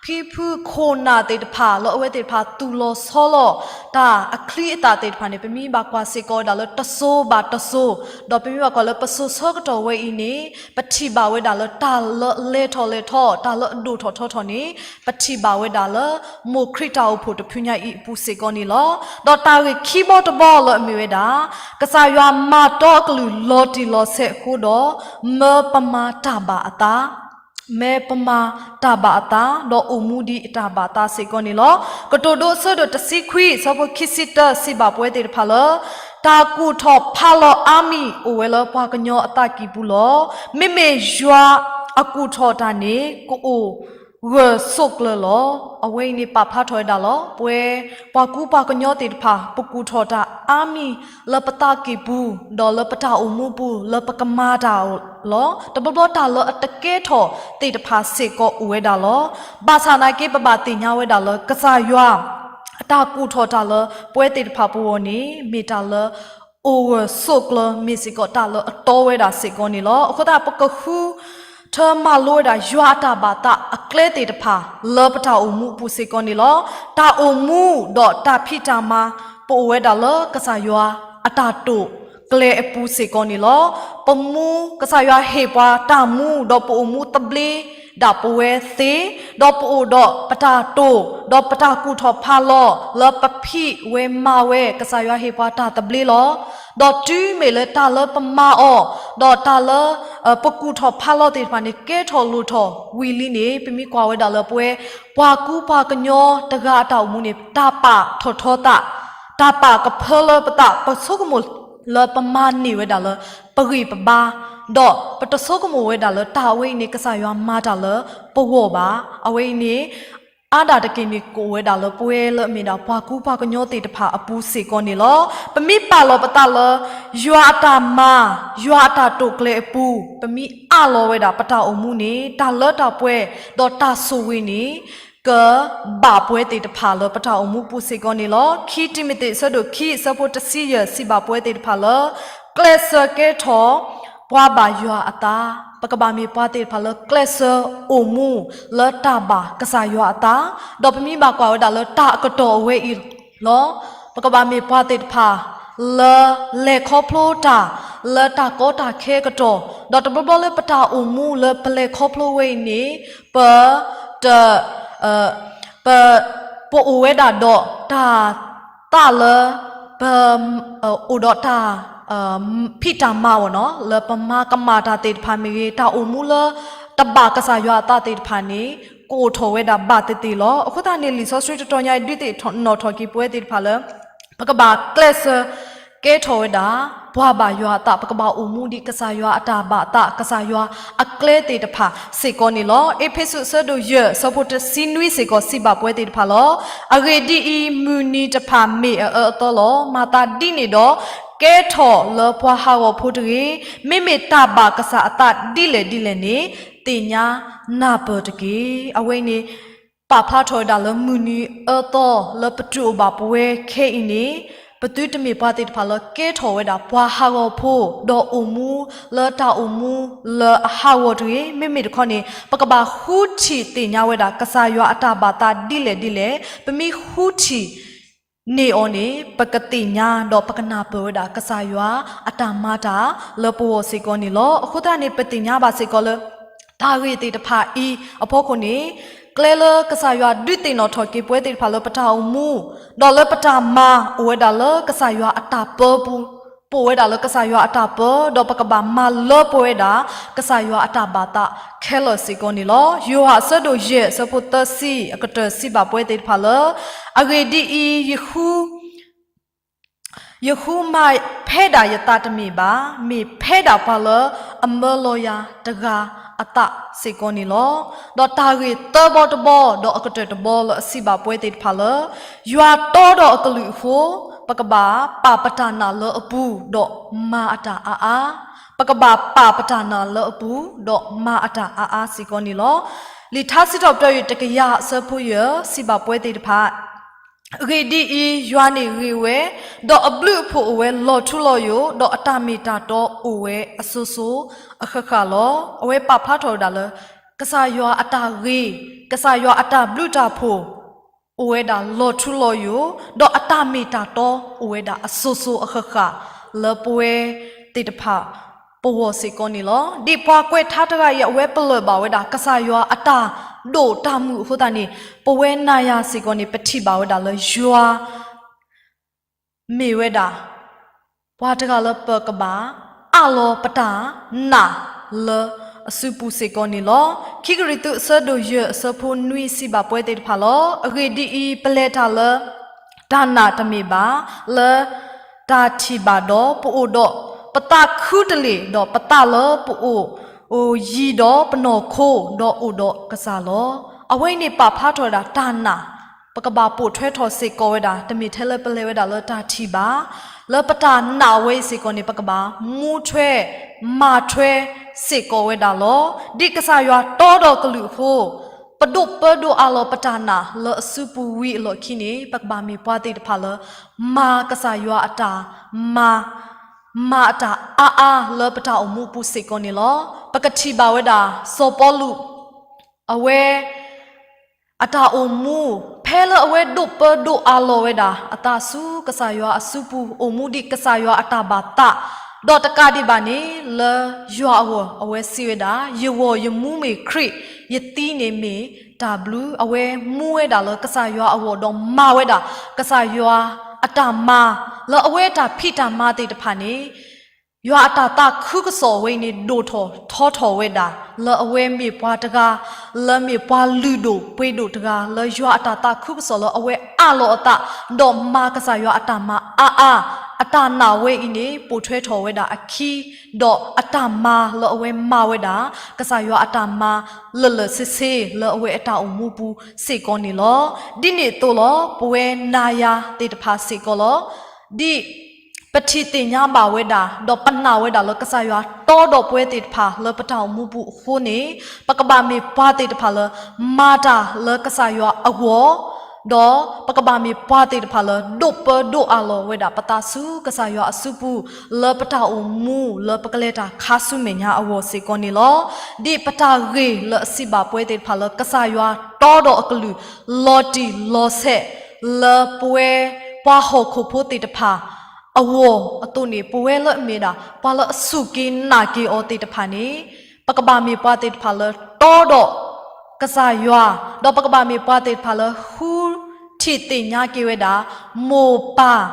ဖံဖုခိၣ်နၢ်သ့ၣ်တဖၣ် လၢအဝဲသ့ၣ်တဖၣ်သူၣ်လီၤဆီလီၤ တၢ်အချံအသၣ်သ့ၣ်တဖၣ်န့ၣ် ပမ့ၢ်ဘၣ်ကွၢ်စ့ၢ်ကီးဝဲဒၣ်လၢ တစိၤဘၣ်တစိၤ, ဒီးပမ့ၢ်ဘၣ်ကွၢ်လၢပစိၤဆၢကတီၢ်ဝဲအံၤန့ၣ် ပထံၣ်ဘၣ်ဝဲဒၣ်လၢ တၢ်လၢအလဲၤထီၣ်လဲၤထီ တၢ်လၢအဒိၣ်ထီၣ်ထီထီၣ်န့ၣ် ပထံၣ်ဘၣ်ဝဲဒၣ်လၢ မိၢ်ခရံာ်တၢ်အိၣ်ဖှိၣ်တဖုညါအံၤအပူၤစ့ၢ်ကီးန့ၣ်လီၤ. ဒီးတၢ်ဂ့ၢ်ခံဘီတဘီလၢအမ့ၢ်ဝဲဒၣ် ကစၢ်ယွၤမၤတီအကလုၢ်လီၤတံၢ်လီၤဆဲးအဃိဒီး မၢပမၤတၢ်ဘၣ်အသး မၢပမၤတၢ်ဘၣ်အသး ဒီးအိၣ်မူဒ်အတၢ်ဘၣ်သးစ့ၢ်ကီးန့ၣ်လီၤ. ကတိၤဒိအဆၢဒိၣ်တဆံခွံ အဆၢဖိခံဆံတၢ စံးဘၣ်ပဝဲသ့ၣ်တဖၣ်လၢ တၢ်ကူၣ်ထီၣ်ဖးလီၤအါမံၤအိၣ်ဝဲလၢပှၤကညီအသးကံၢ်ပူၤလီၤ. မ့မ့ၢ်ယွၤအကူၣ်ထီၣ်တၢ်န့ၣ် ကအိၣ်ဂၢၢ်ဆိးကျၢၤလီၤ. အဝဲအံၤန့ၣ်ပာ်ဖျါထီၣ်ဝဲဒၣ်လီၤ ပဝဲ ပှၤကူပှၤကညီသ့ၣ်တဖၣ် ပကူၣ်ထီၣ်တၢ်အါမံၤလၢပသးကံၢ်ပူၤ ဒီးလၢပတၢ်အိၣ်မူပူၤ လၢပကမၤတၢ်လီၤ. တဘျီဘျီတၢ်လၢအတကဲထီၣ်သ့ၣ်တဖၣ်စ့ၢ်ကီးအိၣ်ဝဲဒၣ်လီၤ. ဘၣ်ဆၣ်သနာ်က့ ပဘၣ်သ့ၣ်ညါဝဲဒၣ်လၢ ကစၢ်ယွၤ အတၢ်ကူၣ်ထီၣ်တၢ်လၢပဝဲသ့ၣ်တဖၣ်ပဂီၢ်န့ၣ် မ့ၢ်တၢ်လၢ အိၣ်ဂၢၢ်ဆိးကျၢၤ မ့ၢ်စ့ၢ်ကီးတၢ်လၢအတီဝဲဒၣ်စ့ၢ်ကီးန့ၣ်လီၤ. အဃိသတး ပကဃုထၢမၤလိဝဲဒၣ် ယွၤအတၢ်ဘၣ်သးအကျဲသ့ၣ်တဖၣ် လၢပတၢ်အိၣ်မူအပူၤစ့ၢ်ကီးန့ၣ်လီၤ. တၢ်အိၣ်မူဒီးတၢ်ဖံးတၢ်မၤ ပအိၣ်ဝဲဒၣ်လၢကစၢ်ယွၤအတၢ်တိာ်ကျဲၤအပူၤစ့ၢ်ကီးန့ၣ်လီၤ. ပမူ ကစၢ်ယွၤဟ့ၣ်ပှၤတၢ်မူ ဒီးပအိၣ်မူသဘျ့ဒၣ်ပဝဲသ့, ဒီးပအိၣ်ဒီးပတၢ်တိာ်, ဒီးပတၢ်ကူၣ်ထီၣ်ဖးလီၤ လၢပဖံးဝဲမၤဝဲ ကစၢ်ယွၤဟ့ၣ်ပှၤတၢ်သဘျ့လီၤ. ဒီးတုၤမ့ၢ်လၢတၢ်လၢပမၤအီၤ, ဒီးတၢ်လၢ ပကူၣ်ထီၣ်ဖးလီၤသ့ၣ်တဖၣ်န့ၣ် ကဲထီၣ်လိၣ်ထီၣ်ဝံၤလံန့ၣ် ပမ့ၢ်ကွၢ်ဝဲဒၣ်လၢပဝဲ ပှၤကူပှၤကညီတဂၤအတၢ်အိၣ်မူန့ၣ် တၢ်ပာ်ထီၣ်ထီသး, တၢ်ပာ်ကဖၢလၢပသး ပဆိကမိၣ်လၢပမၤန့ၢ်ဝဲဒၣ်လၢ ပဂံၢ်ပဘါ, ဒီးပတဆိကမိၣ်ဝဲဒၣ်လၢတၢ်အဝဲအံၤန့ၣ် ကစၢ်ယွၤမၤတၢ်လၢပဂီၢ်ဘၣ်. အဝဲအံၤန့ၣ် အါဒၣ်တက့ၢ်န့ၣ် ကအိၣ်ဝဲဒၣ်လၢပဝဲလၢအမ့ၢ်ဒၣ်ပှၤကူပှၤကညီသ့ၣ်တဖၣ်အပူၤစ့ၢ်ကီးန့ၣ်လီၤ. ပမ့ၢ်ပာ်လီၤပသးလၢ ယွၤအတၢ်မၤ, ယွၤအတၢ်တိာ်ကျဲၤအပူၤ ပမ့ၢ်အးလီၤဝဲဒၣ်ပတၢ်အိၣ်မူန့ၣ် တၢ်လၢတၢ်ပှဲၤ ဒီးတၢ်ဆိၣ်ဂ့ၤန့ၣ် ကဘၣ်ပဝဲသ့ၣ်တဖၣ်လၢပတၢ်အိၣ်မူပူၤစ့ၢ်ကီးန့ၣ်လီၤ. ခံတံၤမသ့း အဆၢဒိၣ်ခံ အဆၢဖိတဆံယဲၢ် စံးဘၣ်ပဝဲသ့ၣ်တဖၣ်လၢ ကျဲးစၢးကဲထီၣ် ပှၤဘၣ်ယွၤအသး, ပကဘၣ်မ့ၢ်ပှၤသ့ၣ်တဖၣ်လၢကျဲးစၢးအိၣ်မူလၢတၢ်ဘၣ်ကစၢ်ယွၤအသး, ဒီးပမ့ၢ်ဘၣ်ကွၢ်ဝဲဒၣ်လၢတၢ်အကတီၢ်အဝဲအံၤလီၤ. ပကဘၣ်မ့ၢ်ပှၤသ့ၣ်တဖၣ် လၢလဲၤခီဖျိတၢ် လၢတၢ်ကီတၢ်ခဲအကတီၢ်, ဒီးတဘျီဘျီလၢပတၢ်အိၣ်မူလၢပလဲၤခီဖျိဝဲအံၤန့ၣ် ပတ ပ ပအိၣ်ဝဲဒၣ်ဒီးတၢ်သးလၢ ပ အိၣ်ဒီးတၢ် ဖံးတၢ်မၤအီၤနီၤ လၢပမၤကမၣ်တၢ်သ့ၣ်တဖၣ်မ့ၢ်ဂ့ၤ တၢ်အိၣ်မူလၢတဘၣ်ကစၢ်ယွၤအသးသ့ၣ်တဖၣ်န့ၣ် ကအိၣ်ထီၣ်ဝဲဒၣ်ဘၣ်သ့ၣ်သ့ၣ်လီၤ. အဃိသတးန့ၣ် လံာ်စီဆှံတတီၤညါအံၤ ဒုးသ့ၣ်နီၣ်ထီၣ်က့ၤပဝဲသ့ၣ်တဖၣ်လၢ ပကဘၣ်ကျဲးစၢးကဲထီၣ်ဝဲဒၣ် ပှၤဘၣ်ယွၤအသး, ပကဘၣ်အိၣ်မူဒ်ကစၢ်ယွၤအတၢ်ဘၣ်သး, ကစၢ်ယွၤအကျဲသ့ၣ်တဖၣ်စ့ၢ်ကီးန့ၣ်လီၤ. အ့းဖ့းစူး အဆၢဒိၣ်ယဲၢ် အဆၢဖိတဆံနွံစ့ၢ်ကီး စံးဘၣ်ပဝဲသ့ၣ်တဖၣ်လီၤ. အဂ့ၢ်ဒ်အံၤ, မုၢ်နံၤတဖၣ်မ့ၢ်အအၢအသီလီၤ. မၤသးဒ်န့ၣ်ဒီး ကဲထီၣ်လၢပှၤဟးဂီၤဖိတဂ့ၤ. မ့မ့ၢ်တၢ်ဘၣ်ကစၢ်အသးဒ်လဲၣ်ဒ်လဲၣ်န့ၣ် သ့ၣ်ညါနၢ်ပၢၢ်တက့ၢ်. အဝဲအံၤန့ၣ် ပာ်ဖျါထီၣ်ဝဲဒၣ်လၢမုၢ်နံၤအၢသီလၢပတုၤအိၣ်ဘၣ်ပဝဲခဲအံၤန့ၣ် ပသုတမ့ၢ်ပှၤသ့ၣ်တဖၣ်လၢကဲထီၣ်ဝဲဒၣ်ပှၤဟးဂီၤဖိ ဒီးအိၣ်မူလၢတၢ်အိၣ်မူလၢအဟးဂီၤတဂ့ၤ. မ့မ့ၢ်တခီန့ၣ် ပကဘၣ်ဃုထံၣ်သ့ၣ်ညါဝဲဒၣ်ကစၢ်ယွၤအတၢ်ဘၣ်သးဒ်လဲၣ်ဒ်လဲၣ်. ပမ့ၢ်ဃုထံၣ် န့ၢ်အီၤန့ၣ် ပကသ့ၣ်ညါဒီးပကနၢ်ပၢၢ်ဝဲဒၣ်ကစၢ်ယွၤအတၢ်မၤတၢ်လၢပဂီၢ်စ့ၢ်ကီးန့ၣ်လီၤ. အဃိသတးန့ၣ် ပသ့ၣ်ညါဘၣ်စ့ၢ်ကီးလၢ တၢ်ဂ့ၢ်သ့ၣ်တဖၣ်အံၤအဖီခိၣ်န့ၣ် ကျဲလၢကစၢ်ယွၤဒုးသ့ၣ်နီၣ်ထီၣ်က့ၤပဝဲသ့ၣ်တဖၣ်လၢပတၢ်အိၣ်မူ ဒီးလၢပတၢ်မၤအိၣ်ဝဲဒၣ်လၢကစၢ်ယွၤအတၢ်ပၢပူၤ, ပအိၣ်ဝဲဒၣ်လၢကစၢ်ယွၤအတၢ်ပၢ ဒီးပကဘၣ်မၤလၢပှဲၤဝဲဒၣ် ကစၢ်ယွၤအတၢ်ဘၣ်သးခဲလၢာ်စ့ၢ်ကီးန့ၣ်လီၤ. ယိၤဟၣ်အဆၢဒိၣ်ယဲၢ် အဆၢဖိသၢဆံ အကတၢၢ်စံးဘၣ်ပဝဲသ့ၣ်တဖၣ်လၢ အဂ့ၢ်ဒ်အံၤ, ယဃုမၤဖဲဒၣ်ယသးတမ့ၢ်ဘၣ်, မ့ၢ်ဖဲဒၣ်ပှၤလၢအမၢလီၤယၤတဂၤအသးစ့ၢ်ကီးန့ၣ်လီၤ. ဒီးတၢ်ဂ့ၢ်သၢဘီတဘီ ဒီးအကတၢၢ်တဘီလၢအစံးဘၣ်ပဝဲသ့ၣ်တဖၣ်လၢ ယွၤတီဒီးအကလုာ်အဃိ, ပကဘၣ်ပာ်ပတၢ်နာ်လၢအပူၤ, ဒီးမၤအတၢ်အါအါ, ပကဘၣ်ပာ်ပတၢ်နာ်လၢအပူၤ, ဒီးမၤအတၢ်အါအါစ့ၢ်ကီးန့ၣ်လီၤ. လံာ်ထါစံးထီၣ်ပတြၢၤယွၤတကယၤအဆၢဖိယဲၢ် စံးဘၣ်ပဝဲသ့ၣ်တဖၣ် အဂ့ၢ်ဒ်အံၤ, ယွၤန့ၣ်ဂ့ၤဝဲ, ဒီးအဘျုးအဖှိၣ်အိၣ်ဝဲလီၤထူလီၤယိာ်, ဒီးအတၢ်မ့ၢ်တၢ်တီအိၣ်ဝဲအစိၤစိၤအဃၣ်ဃၣ်လီၤ. အဝဲပာ်ဖျါထီၣ်ဝဲဒၣ်လၢ ကစၢ်ယွၤအတၢ်ဂ့ၤ, ကစၢ်ယွၤအတၢ်ဘျုးတၢ်ဖှိၣ် အိၣ်ဝဲဒၣ်လီၤထူလီၤယိာ်, ဒီးအတၢ်မ့ၢ်တၢ်တီအိၣ်ဝဲဒၣ်အစိၤစိၤအဃၣ်ဃၣ် လၢပဝဲသ့ၣ်တဖၣ်ပဂီၢ်စ့ၢ်ကီးန့ၣ်လီၤ. ဒ်ပှၤကွဲးထါတဂၤအံၤ အဝဲပလၢၢ်ဘၣ်ဝဲဒၣ် ကစၢ်ယွၤအတၢ်ဒိၣ်တၢ်မုၢ်အဃိသတးန့ၣ် ပဝဲနၤယၤစ့ၢ်ကီးန့ၣ် ပထံၣ်ဘၣ်ဝဲဒၣ်လၢယွၤ မ့ၢ်ဝဲဒၣ် ပှၤတဂၤလၢပကဘၣ် အးလီၤပတၢ်နာ်လၢအစုပူၤစ့ၢ်ကီးန့ၣ်လီၤ. ခံကရံၣ်သူးအဆၢဒိၣ်ယဲၢ်အဆၢဖိနွံစံးဘၣ်ပဝဲသ့ၣ်တဖၣ်လီၤ. အဂ့ၢ်ဒ်အံၤ, ပလဲၤတၢ်လၢ တၢ်နာ်တမ့ၢ်ဘၣ်, လၢတၢ်ထံၣ်ဘၣ်ဒီး ပအိၣ်ဒီးပသးခုတလ့ၢ်, ဒီးပသးလၢပအိၣ်ယံၤဒီးပနီၢ်ခိ, ဒီးအိၣ်ဒီးကစၢ်လီၤ. အဝဲအံၤန့ၣ်ပာ်ဖျါထီၣ်ဝဲဒၣ်တၢ်နာ် ပကဘၣ်ပိာ်ထွဲထီၣ်စ့ၢ်ကီးဝဲဒၣ် တမ့ၢ်ထဲလၢပလဲၤဝဲဒၣ်လၢတၢ်ထံၣ်ဘၣ်, လၢပတၢ်နာ်ဝဲအံၤစ့ၢ်ကီးန့ၣ် ပကဘၣ်မူထွဲ မၤထွဲစ့ၢ်ကီးဝဲဒၣ်လီၤ. ဒ်ကစၢ်ယွၤတီဒီးကလုာ်အဃိ, ပဒိၣ်ပၢဒိၣ်အးလီၤပတၢ်နာ်လၢအစုပူၤဝံၤအလီၢ်ခံန့ၣ် ပကဘၣ်မ့ၢ်ပှၤသ့ၣ်တဖၣ်လၢ မၤကစၢ်ယွၤအတၢ်မၤ မၤအတၢ်အါအါလၢပတၢ်အိၣ်မူပူၤစ့ၢ်ကီးန့ၣ်လီၤ. ပကထံၣ်ဘၣ်ဝဲဒၣ် စီၤပီလူး အဝဲ အတၢ်အိၣ်မူ ဖဲလၢအဝဲဒိၣ်ပၢဒိၣ်အးလီၤဝဲဒၣ် အသးဆူကစၢ်ယွၤအစုပူၤ အိၣ်မူဒ်ကစၢ်ယွၤအတၢ်ဘၣ်သး, ဒီးတကးဒံးဘၣ်န့ၣ် လၢယွၤအဂီၢ် အဝဲစံးဝဲဒၣ် ယဂီၢ်ယမူမ့ၢ်ခရံာ်, ယသံန့ၣ်မ့ၢ်တၢ်ဘျုး, အဝဲမူဝဲဒၣ်လၢကစၢ်ယွၤအဂီၢ် ဒီးမၤဝဲဒၣ် ကစၢ်ယွၤအတၢ်မၤ လၢအဝဲတၢ်ဖံးတၢ်မၤသ့ၣ်တဖၣ်န့ၣ် ယွၤအတၢ်သးခုကစီၣ်ဝဲအံၤန့ၣ် ဒိၣ်ထီၣ်ထီထီၣ်ဝဲဒၣ် လၢအဝဲမ့ၢ်ပှၤတဂၤ လၢမ့ၢ်ပှၤလုၢ်ဒိၣ်ပှ့ၤဒိၣ်တဂၤ လၢယွၤအတၢ်သးခုကစီၣ်လၢအဝဲအးလီၤအသး ဒီးမၤကစၢ်ယွၤအတၢ်မၤအါအါ, အတၢ်နာ်ဝဲအံၤန့ၣ် ပိာ်ထွဲထီၣ်ဝဲဒၣ်အခံ ဒီးအတၢ်မၤလၢအဝဲမၤဝဲဒၣ် ကစၢ်ယွၤအတၢ်မၤလၢာ်လၢာ်ဆ့ဆ့ လၢအဝဲအတၢ်အိၣ်မူပူၤစ့ၢ်ကီးန့ၣ်လီၤ. ဒ်န့ၣ်အသိးလီၤ ပဝဲနၤယၤသ့ၣ်တဖၣ်စ့ၢ်ကီးလီၤ. ဒ် ပထံၣ်သ့ၣ်ညါဘၣ်ဝဲဒၣ် ဒီးပနာ်ဝဲဒၣ်လၢကစၢ်ယွၤတီဒီးပဝဲသ့ၣ်တဖၣ်လၢပတၢ်အိၣ်မူပူၤအဃိန့ၣ်, ပကဘၣ်မ့ၢ်ပှၤသ့ၣ်တဖၣ်လၢ မၤတၢ်လၢကစၢ်ယွၤအဂီၢ်, ဒီးပကဘၣ်မ့ၢ်ပှၤသ့ၣ်တဖၣ်လၢ ဒိးပၢဒိးအးလီၤဝဲဒၣ်ပသးဆူကစၢ်ယွၤအစုပူၤ လၢပတၢ်အိၣ်မူလၢပကလဲၤတၢ်ခါဆူမဲာ်ညါအဂီၢ်စ့ၢ်ကီးန့ၣ်လီၤ. ဒ်ပတၢ်ဂ့ၢ်လၢအစံးဘၣ်ပဝဲသ့ၣ်တဖၣ်လၢ ကစၢ်ယွၤတီဒီးအကလုၢ် လီၤတံၢ်လီၤဆဲး လၢပဝဲပှၤဟီၣ်ခိၣ်ဖိသ့ၣ်တဖၣ် အဂီၢ်အသိးန့ၣ် ပဝဲလၢအမ့ၢ်ဒၣ် ပှၤလၢအစူၢ်က့ၤနာ်က့ၤအီၤသ့ၣ်တဖၣ်န့ၣ်, ပကဘၣ်မ့ၢ်ပှၤသ့ၣ်တဖၣ်လၢတီဒီးကစၢ်ယွၤ, ဒီးပကဘၣ်မ့ၢ်ပှၤသ့ၣ်တဖၣ်လၢဃုထံၣ်သ့ၣ်ညါက့ၤဝဲဒၣ် မိၢ်ပၢ်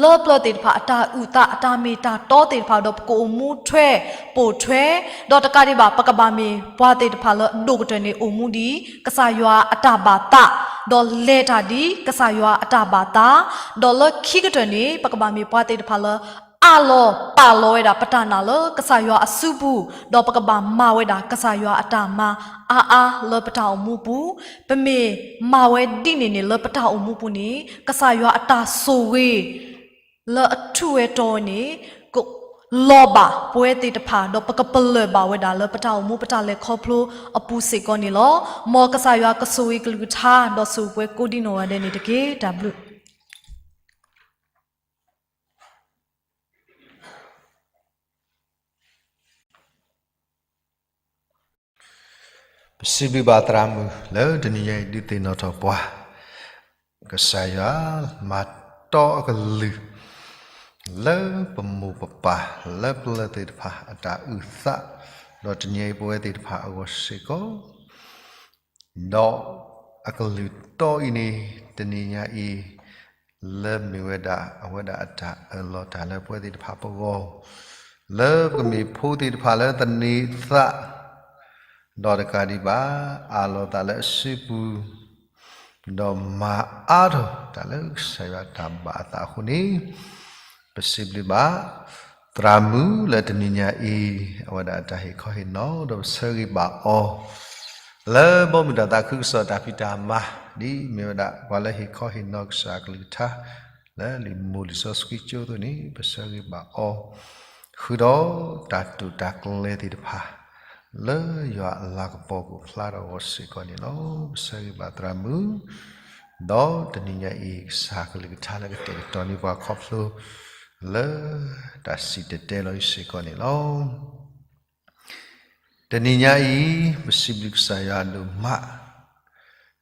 လၢပျၢၤသ့ၣ်တဖၣ်အတၢ်အုၣ်သး အတၢ်မ့ၢ်တၢ်တီသ့ၣ်တဖၣ် ဒီးပကအိၣ်မူထွဲပိာ်ထွဲ, ဒီးတကးဒံးဘၣ် ပကဘၣ်မ့ၢ်ပှၤသ့ၣ်တဖၣ်လၢအဒိၣ်ကတၢၢ်န့ၣ် အိၣ်မူဒ်ကစၢ်ယွၤအတၢ်ဘၣ်သး, ဒီးလဲၤတၢ်ဒ်ကစၢ်ယွၤအတၢ်ဘၣ်သး, ဒီးလၢခံကတၢၢ်န့ၣ် ပကဘၣ်မ့ၢ်ပှၤသ့ၣ်တဖၣ်လၢ အးလီၤပာ်လီၤဝဲဒၣ်ပတၢ်နာ်လၢကစၢ်ယွၤအစုပူၤ, ဒီးပကဘၣ်မၤဝဲဒၣ်ကစၢ်ယွၤအတၢ်မၤအါအါလၢပတၢ်အိၣ်မူပူၤ, ပမ့ၢ်မၤဝဲဒ်န့ၣ်န့ၣ် လၢပတၢ်အိၣ်မူပူၤန့ၣ် ကစၢ်ယွၤအတၢ်ဆိၣ်ဂ့ၤ လၢအထူးဝဲတီၤဝဲန့ၣ် ကလီၤဘၣ်ပဝဲသ့ၣ်တဖၣ် ဒီးပကပလၢၢ်ဘၣ်ဝဲဒၣ်လၢပတၢ်အိၣ်မူပတၢ်လဲၤခီဖျိအပူၤစ့ၢ်ကီးန့ၣ်လီၤ. မ်ကစၢ်ယွၤကဆိၣ်ဂ့ၤကလုၢ်ကထါ ဒီးဆိၣ်ဂ့ၤပှၤကိးဒံနီၢ်ဂၤဒဲးန့ၣ်တက့ၢ်. တၢ်ဘျုး ပစံးဘျုးဘၣ်သရၣ်မုၣ်လၢတနံၤညါအံၤဒုးသ့ၣ်နီၣ်ထီၣ်ပှၤ ကစၢ်ယွၤမၤတီအကလုၢ် လၢပမိၢ်ပပၢ်လၢပျၢၤသ့ၣ်တဖၣ်အတၢ်အုၣ်သး, ဒီးတနံၤညါအံၤပဝဲသ့ၣ်တဖၣ်အဂီၢ်စ့ၢ်ကီး ဒီးအကလုၢ်တီအံၤန့ၣ် တနံၤညါအံၤ လၢမ့ၢ်ဝဲဒၣ် အဝဲဒၣ်အတၢ်အၢၣ်လီၤတၢ်လၢပဝဲသ့ၣ်တဖၣ်ပဂီၢ်, လၢပကမ့ၢ်ဖိသ့ၣ်တဖၣ်လၢသန့ၤသး, ဒီးတကးဒံးဘၣ် အးလီၤသးလၢအစုပူၤ, ဒီးမၤအါထီၣ်တၢ်လၢကစၢ်ယွၤတၢ်ဘၣ်အသးအဃိန့ၣ်, ပစံးဘျုးဘၣ် သရၣ်မုၣ်လၢတနံၤညါအံၤ အဝဲဒၣ်အတၢ်ဟ့ၣ်ခီဟ့ၣ်နီၤ ဒီးပဆၢဂ့ၤဘၣ်အီၤ လၢဘီမုၢ်တၢ်သးခုကစီၣ်တၢ်ဖံးတၢ်မၤ ဒ်မ့ၢ်ဝဲဒၣ် ပှၤလၢဟ့ၣ်ခီဟ့ၣ်နီၤကစၢ်အကလုၢ်ကထါ လၢလံာ်မိၤလံာ်စီဆှံကၠိအသိးန့ၣ် ပဆၢဂ့ၤဘၣ်အီၤ ဃုာ်ဒီးတၢ်တိာ်တၢ်ကျဲၤသ့ၣ်တဖၣ် လၢယွၤအလၤကပီၤကအိၣ်ဖျါထီၣ်အဂီၢ်စ့ၢ်ကီးန့ၣ်လီၤ. ပဆၢဂ့ၤဘၣ်သရၣ်မုၣ်, ဒီးတနံၤညါအံၤ ကစၢ်ကလုၢ်ကထါလၢကတဲာ်ကတီၤန့ၢ်ပှၤခီဖျိ လၢတၢ်စံၣ်တဲၤတဲလီၤအံၤစ့ၢ်ကီးန့ၣ်လီၤ. တနံၤညါအံၤ ပစံးဘျုးကစၢ်ယွၤဒိၣ်မး,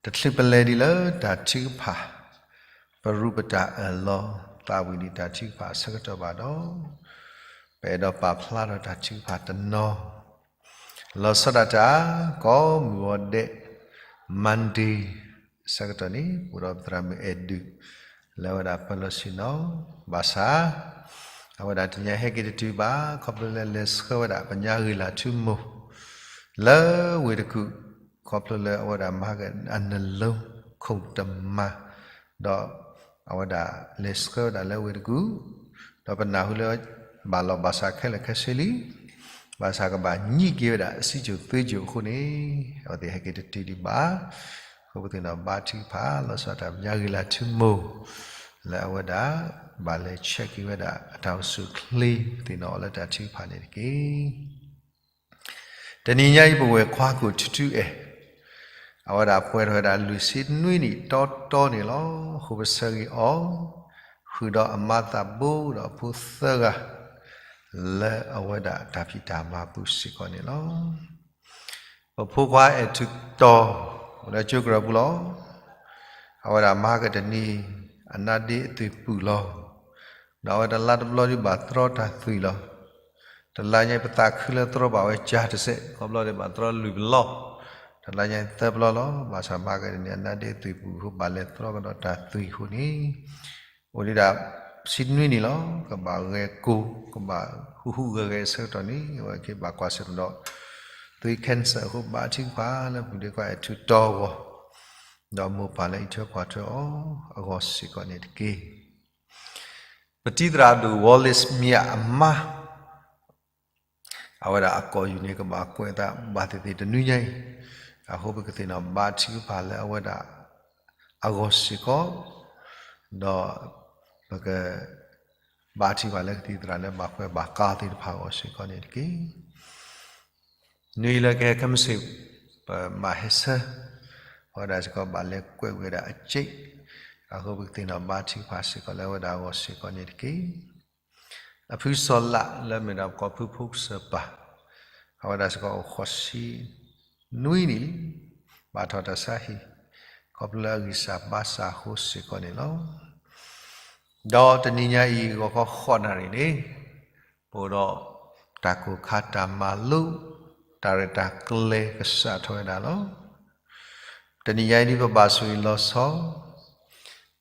တချုးပလဲၤဒံးလၢတၢ်ထုကဖၣ်, ပရူးပတၢ်အၢၣ်လီၤသးဝံၣ်ဒံးတၢ်ထုကဖၣ်အဆၢကတီၢ်ဘၣ်ဒီး, ပအဲၣ်ဒိးပာ်ဖျါထီၣ်တၢ်ထုကဖၣ်တနီၤ, လီၤဆီဒၣ်တၢ် ကိးမုၢ်ဂီၤဒဲး Monday အဆၢကတီၢ်န့ၣ် ပအိၣ်ဒီးပသရၣ်မုၣ်အဲၣ်ဒုး လၢအဝဲဒၣ်ပၢလီၤဆ့ၣ်နီၤ, ဘၣ်ဆၣ် အဝဲဒၣ်တနံၤညါဟဲက့ၤတတုၤဘၣ် ခီဖျိလၢလဲၤဆှၢဝဲဒၣ်ပညါဂ့ၤလၢ်ထူမိၢ် လၢဝ့ၢ်တကူၣ်, ခီဖျိလၢအဝဲဒၣ်မၤဟဲက့ၤအနလၢခိၣ်တမၤ, ဒီးအဝဲဒၣ်လဲၤဆှၢဝဲဒၣ်လၢဝ့ၢ်တကူၣ်, ဒီးပနၢ်ဟူလၢ ဘၣ်လီၢ်ဘၣ်စးခဲလၢာ်ခဲဆ့လံ, ဘၣ်ဆၣ်ကဘၣ်ညံးက့ၤဝဲဒၣ်အစုကၠိၣ်သွ့ကၠိၣ်အဃိန့ၣ်, အဝဲသ့ၣ်ဟဲက့ၤတတုၤဒံးဘၣ်, အဃိပသ့ၣ်နီၣ်ဘါထုကဖၣ် လီၤဆီဒၣ်တၢ်ပညါဂ့ၤလၢ်ထူမိၢ် လၢအဝဲဒၣ် ဘၣ်လဲၤဆဲးက့ၤဝဲဒၣ်အတၢ်အိၣ်ဆူၣ်အိၣ်ချ့ ပသ့ၣ်နီၣ်အီၤလၢတၢ်ထုကဖၣ်န့ၣ်တက့ၢ်. တနံၤညါအံၤပဝဲၢ်ခွါခိၣ်ထူထူအဲၣ်, အဝဲဒၣ်ပှဲၤထီၣ်ဝဲဒၣ်လွံၢ်ဆံနွံနံၣ်တီတီန့ၣ်လီၤ. အဃိပဆၢဂ့ၤအီၤ, ဃုာ်ဒီးအမါသးဘိဒီးအဖိသၢဂၤ လၢအဝဲဒၣ်တၢ်ဖံးတၢ်မၤပူၤစ့ၢ်ကီးန့ၣ်လီၤ. ပဖိခွါအဲၣ်ထူးတီၤ အိၣ်လၢကၠိကရၢၢ်ပူၤလီၤ. အဝဲဒၣ်မၤကတနံၤ အနါဒ့အသွံၣ်ပူၤလီၤ. ဒီးအဝဲတလါတဘျီဒုးဘၣ်သရီတၢ်သွံၣ်လီၤ. တလါညါပသးခုလၢသရီဘၣ်ဝဲကၠၤတစဲး ခီဖျိဒံးဘၣ်သရီလွံၢ်ပလီၢ်, တလါညါသၢပလီၢ်လီၤ. ဘၣ်ဆၣ်မၤကတနံၤအနါဒ့အသွံၣ်ပူၤအဃိ ဘၣ်လဲၤသရီကဒီးတၢ်သွံၣ်အဃိန့ၣ် အိၣ်ဒံးဒၣ်ဆံနွံနံၣ်လီၤ. ကဘၣ်ဂဲၤကိၢ် ကဘၣ်ဟူးဟူးဂဲၤဂဲၤအဆၢကတီၢ်န့ၣ် အဝဲက့ၤဘၣ်ကွၢ်ဆၢၣ်မဲာ်ဒီး သွံၣ် cancer အဃိ ဘါထုကဖၣ်လၢပူၤဒ့ခွါအဲၣ်ထူးတီၤအဂီၢ်, ဒီးမိၢ်ပၢ်လၢအအံးထွဲကွၢ်ထွဲအီၤအဂီၢ်စ့ၢ်ကီးန့ၣ်တက့ၢ်. ပတံၤသရၣ်ဒိၣ် Wallace မံၤအမါ အဝဲဒၣ်အကိာ်ယူၢ်န့ၣ် ကဘၣ်ကွဲးအသးဘၣ်သ့ၣ်သ့ၣ်တနွံညါအံၤ, အဃိပကသ့ၣ်နီၣ်ဘါထုကဖၣ်လၢအဝဲဒၣ်အဂီၢ်စ့ၢ်ကီး, ဒီးပက ဘါထုကဖၣ်လၢကသံၣ်သရၣ်လၢဘၣ်ကွဲးဘၣ်ကါသ့ၣ်တဖၣ်အဂီၢ်စ့ၢ်ကီးန့ၣ်တက့ၢ်. နွံလၢကဟဲခဲမုၢ်ဆ့ၣ် ပမၤဟဲဆၢ အဝဲဒၣ်စ့ၢ်ကီးဘၣ်လဲၤကွဲးဝဲဒၣ်အစ့း, အဃိပကသ့ၣ်နီၣ်ဘါထုကဖၣ်စ့ၢ်ကီးလၢအဝဲဒၣ်အဂီၢ်စ့ၢ်ကီးန့ၣ်တက့ၢ်. အဖုစီၤလးလၢမ့ၢ်ဒၣ်ပကီၢ်ဖုဖိကစၢၢ်ပၢ်, အဝဲဒၣ်စ့ၢ်ကီးအိၣ်ဃိးဆံနွံနံၣ်လံ, ဘၣ်ထီၣ်တၢ်ဆါဟံၣ် ခီဖျိလၢအဂံၢ်စၢ်ဘါစၢ်အဃိစ့ၢ်ကီးန့ၣ်လီၤ. ဒီးတနံၤညါအံၤဂီၤခီဃိးနၣ်ရံၣ်န့ၣ် ပအိၣ်ဒီးတၢ်ကိၢ်ခါတၢ်မၤလိ တၢ်ရဲၣ်တၢ်ကျဲၤကစးထီၣ်ဝဲဒၣ်လီၤ. တနံၤညါအံၤဒ်ပဘၣ်ဆိၣ်ဂ့ၤလီၤဆီ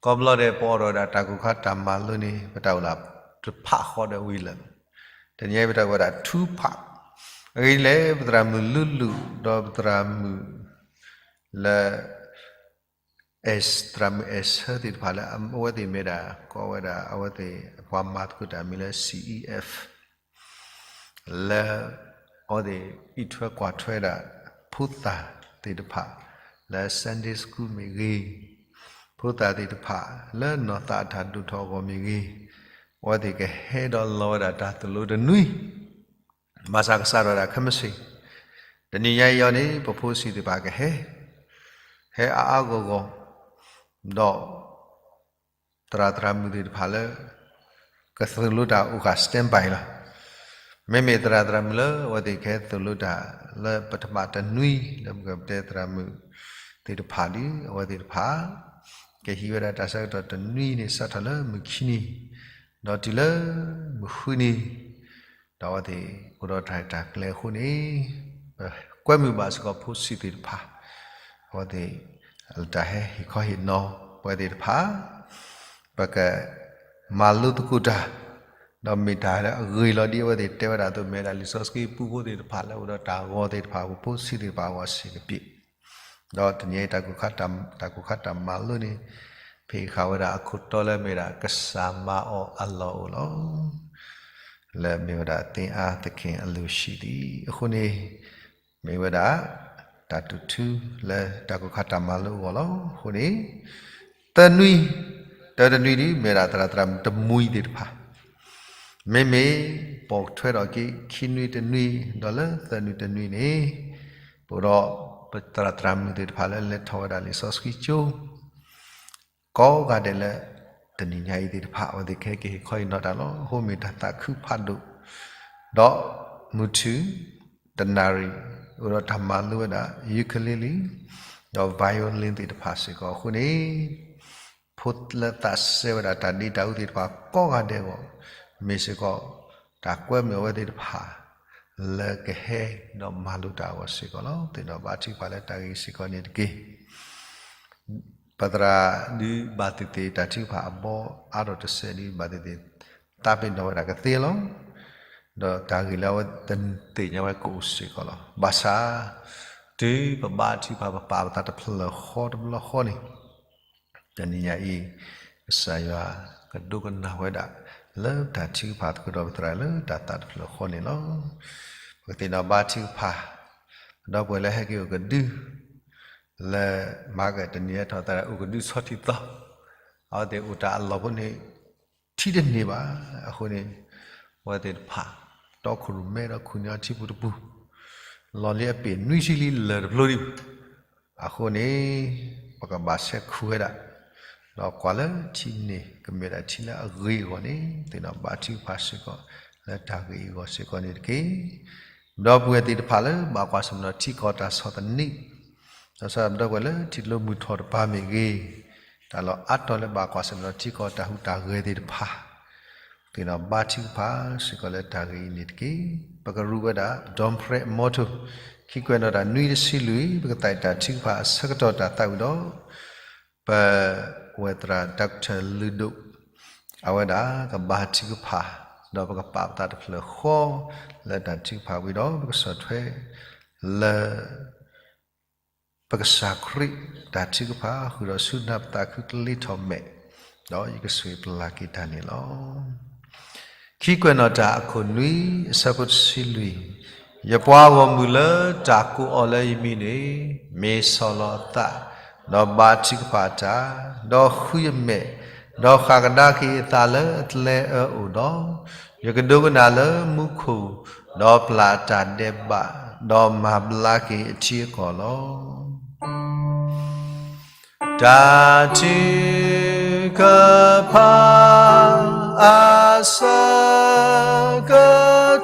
ကိးဘျီဒဲး ပအိၣ်ဒီးဝဲဒၣ်တၢ်ကိၢ်ခါတၢ်မၤလိန့ၣ် ပတၢ်အိၣ်လၢတဖးဃီဒီးဝံၤလၢာ်, တနံၤညါအံၤပတၢ်အိၣ်ဝဲဒၣ်ထူဖး, အဂ့ၢ်ဒ်လဲၣ် ပသရၣ်မုၣ်လူလူ ဒီးပသရၣ်မုၣ်လၢ သရၣ်မုၣ်အဲၣ်ဆၢသ့ၣ်တဖၣ်လၢအဝဲသ့ၣ်မ့ၢ်ဒၣ် ကိးဝဲဒၣ်အဝဲသ့ၣ်ပှၤမၤသကိးတၢ်မံၤလၢ C E F လၢအဝဲသ့ၣ်အံးထွဲကွၢ်ထွဲဒၣ် ဖိသၣ်သ့ၣ်တဖၣ်လၢ Sunday School မ့ၢ်ဂ့ၤ, ဖိသၣ်သ့ၣ်တဖၣ်လၢနီၢ်သးအတၢ်ဒိၣ်ထီၣ်အဂီၢ်မ့ၢ်ဂ့ၤ, အဝဲသ့ၣ်ကဟဲဒီးလီၤဝဲဒၣ်တၢ်သိၣ်လိတနွံ ဘၣ်ဆၣ်ကစးထီၣ်ဒၣ်ခဲမုၢ်ဆ့ၣ်, တနံၤညါအံၤအီၤန့ၣ် ပဖိဆံးသ့ၣ်တဖၣ်ကဟဲ, ဟဲအါအါဂီၢ်ဂီၢ်, ဒီး သရၣ်သရၣ်မုၣ်သ့ၣ်တဖၣ်လၢ ကသိၣ်လိတၢ်အိၣ်ဃာ် standby လီၤ. မ့မ့ၢ်သရၣ်သရၣ်မုၣ်လၢအဝဲသ့ၣ်ကဟဲသိၣ်လိတၢ်လၢပထမတနွံ လၢပကတဲသရၣ်မုၣ်သ့ၣ်တဖၣ်ဒီး အဝဲသ့ၣ်တဖၣ် ကဟံးဝဲဒၣ်တၢ်ဆၢကတီၢ်တနွံန့ၣ် စးထီၣ်လၢမုၢ်ခံနံၤ ဒီးတုၤလၢမုၢ်ဃုနံၤ ဒီးအဝဲသ့ၣ်အိၣ်ဒီးတၢ်ရဲၣ်တၢ်ကျဲၤအဃိန့ၣ် ပကွဲမုာ်ဘၣ်စ့ၢ်ကီးဖိဆံးသ့ၣ်တဖၣ်, အဝဲသ့ၣ် လၢတၢ်ဟဲဟ့ၣ်ခီဟ့ၣ်နီၤပဝဲသ့ၣ်တဖၣ်, ပကမၤလိသကိးတၢ်, ဒီးမ့ၢ်တၢ်လၢအဂ့ၤလီၤဒ်အဝဲသ့ၣ်တဲဝဲဒၣ်အသိး မ့ၢ်ဝဲဒၣ်လံာ်စီဆှံပူဖိသ့ၣ်တဖၣ်လၢအိၣ်ဒီးတၢ်ဂီၤသ့ၣ်တဖၣ် ပဖိဆံးသ့ၣ်တဖၣ်အဂီၢ်စ့ၢ်ကပ့း, ဒီးတနံၤအံၤ တၢ်ကိၢ်ခါတၢ်မၤလိန့ၣ် ဖဲအံၤဃာ်ဝဲဒၣ်အခိၣ်တီလၢမ့ၢ်ဒၣ် ကစၢ်မၤအီၤအလီၢ်အိၣ်လီၤ. လၢမ့ၢ်ဝဲဒၣ် သင်အားသခင်အလိုရှိသည် အဃိန့ၣ် မ့ၢ်ဝဲဒၣ် တၢ်တူၢ်ထူလၢတၢ်ကိၢ်ခါတၢ်မၤလိအဂီၢ်လီၤ. အဃိန့ၣ် သၢနွံ, တၢတနွံဒ် မ့ၢ်ဝဲဒၣ်သရၣ်သရၣ်မုၣ်တမှံၤသ့ၣ်တဖၣ်, မ့မ့ၢ်ပိာ်ထွဲထီၣ်က့ၤ ခံနွံတနွံ ဒီးလၢသၢနွံတနွံန့ၣ် ပအိၣ်ဒီး ပသရၣ်သရၣ်မုၣ်သ့ၣ်တဖၣ်လၢလဲၤထီၣ်ဝဲဒၣ်လံာ်စီဆှံကၠိ ကိးဂၤဒဲးလၢ တနံၤညါအံၤသ့ၣ်တဖၣ် အဝဲသ့ၣ်ကဟဲက့ၤဟ့ၣ်ခီဟ့ၣ်နီၤတၢ်လီၤ. အဃိမ့ၢ်တၢ်သးခုဖးဒိၣ်, ဒီးမုၢ်ထူၣ် တနၣ်ရံၣ် အိၣ်ဒီးတၢ်မၤလိဝဲဒၣ် ukulele ဒီး violin သ့ၣ်တဖၣ်စ့ၢ်ကီးအဃိန့ၣ် ဖိလၢသးစဲဝဲဒၣ်တၢ်ဒ့တၢ်အူသ့ၣ်တဖၣ်ကိးဂၤဒဲးအဂီၢ် မ့ၢ်စ့ၢ်ကီး တၢ်ကွဲမုာ်အဝဲသ့ၣ်တဖၣ် လၢကဟဲဒီးမၤလိတၢ်အဂီၢ်စ့ၢ်ကီးလီၤ. သ့ၣ်နီၣ်ဘါထုကဖၣ်လၢတၢ်ဂ့ၢ်စ့ၢ်ကီးန့ၣ်တက့ၢ်. ပသရၣ်ဒုးဘၣ်သ့ၣ်သ့ၣ်တၢ်ထုကဖၣ်အဘီအါထီၣ်တစဲးဒုးဘၣ်သ့ၣ်သ့ၣ် သးပ့ၤနီၣ်ဝဲဒၣ်ကသ့လီၤ. ဒီးတၢ်ဂ့ၢ်လၢအဝဲသ့ၣ်သ့ၣ်ညါဝဲကအိၣ်စ့ၢ်ကီးလီၤ. ဘၣ်ဆၣ် တုၤပဘါထုကဖၣ်ပပာ်ပသးတဖျၢၣ်ဃီတဘျီဃီန့ၣ် တနံၤညါအံၤ ကစၢ်ယွၤကဒိကနၣ်ဝဲဒၣ် လၢတၢ်ထုကဖၣ်သကိးဒီးပသရၣ်လၢတၢ်သးတဖျၢၣ်ဃီန့ၣ်လီၤ. ပကသ့ၣ်နီၣ်ဘါထုကဖၣ် ဒီပုၢ်ဝဲၢ်လၢဟဲက့ၤအိၣ်ကဒု လၢမၤကတနံၤဟဲထီၣ်သးအိၣ်ကဒုဆီထံသီ အဝဲသ့ၣ်အိၣ်တၢ်အလီၢ်ဖိန့ၣ် ထံတန့ၢ်ဘၣ်. အဃိန့ၣ် အဝဲသ့ၣ်တဖၣ် တီခိၣ်ရိၣ်မဲဒီးခိၣ်နံၤအီထံပူၤတပူၤ လီၢ်လံအပ့ၢ်နွံဆံလံလၢာ်တဖျိဒံး အဃိန့ၣ် ပကဘၣ်ဆဲးခူၣ်ဝဲဒၣ် ဒီးကွၢ်လၢထံန့ၣ် ကမ့ၢ်ဒၣ်ထံလၢအဂ့ၤအဂီၢ်န့ၣ် သ့ၣ်နီၣ်ဘါထုကဖၣ်စ့ၢ်ကီး လၢတၢ်ဂ့ၢ်အဂီၢ်စ့ၢ်ကီးန့ၣ်တက့ၢ်. ဒီပုၢ်ဝဲၢ်သ့ၣ်တဖၣ်လၢဘၣ်ကွၢ်ဆၢၣ်မဲာ်ထံကီၢ်တၢ်ဆီၣ်သနံး ဒီးဆၢဒီပုၢ်ဝဲၢ်လၢထံကျိမုၢ်ထီၣ်တပၤမ့ၢ်ဂ့ၤ, တၢ်လီၢ်အါတီၤလၢဘၣ်ကွၢ်ဆၢၣ်မဲာ်ထံကီၢ်တၢ်ဟူးတၢ်ဂဲၤသ့ၣ်တဖၣ် သ့ၣ်နီၣ်ဘါထုကဖၣ်စ့ၢ်ကီးလၢတၢ်ဂ့ၢ်အံၤန့ၣ်တက့ၢ်. ပကရူးဝဲဒၣ် Don Fred Moto ခံကွဲးနီၣ်တၢ်နွံတဆံလွံၢ် ပကသးတၢ်ထုကဖၣ်အဆၢကတီၢ်တၢ်သးဝံၤဒီး ပဝဲၢ်သရၣ် Doctor လုၢ်ဒိၣ် အဝဲဒၣ်ကဘါထုကဖၣ် ဒီးပကပာ်ပသးတဖျၢၣ်ဃီ လၢတၢ်ထုကဖၣ်ဝံၤဒီး ပကဆီၣ်ထွဲလၢ ပကစၢ်ခရံာ်တၢ်ထုကဖၣ် ဃုာ်ဒီးဆူနၢ်ပသးခုကလ့ထီၣ်မဲာ်, ဒီးယကဆိၣ်ဂ့ၤပျၢ်က့ၤတၢ်န့ၣ်လီၤ. ခံကွဲးနီၣ်တၢ်အခိၣ်နွံ အဆၢဖိတဆံလွံၢ်, ယပှၤဂီၢ်မုၢ်လၢတၢ်ကိးအီၤလၢယမံၤန့ၣ် မ့ၢ်ဆီၣ်လီၤအသး, ဒီးဘါထုကဖၣ်တၢ်, ဒီးဃုယမဲာ် ဒီးဃၣ်ကဒါက့ၤအသးလၢအကျဲအၢအအိၣ်ဒီး, ယကဒိကနၣ်လၢမူခိၣ်, ဒီးပျၢ်အတၢ်ဒဲးဘး, ဒီးမၤဘျါက့ၤအထံအကီၢ်လီၤ. တၢ်ထုကဖၣ် အဆၢက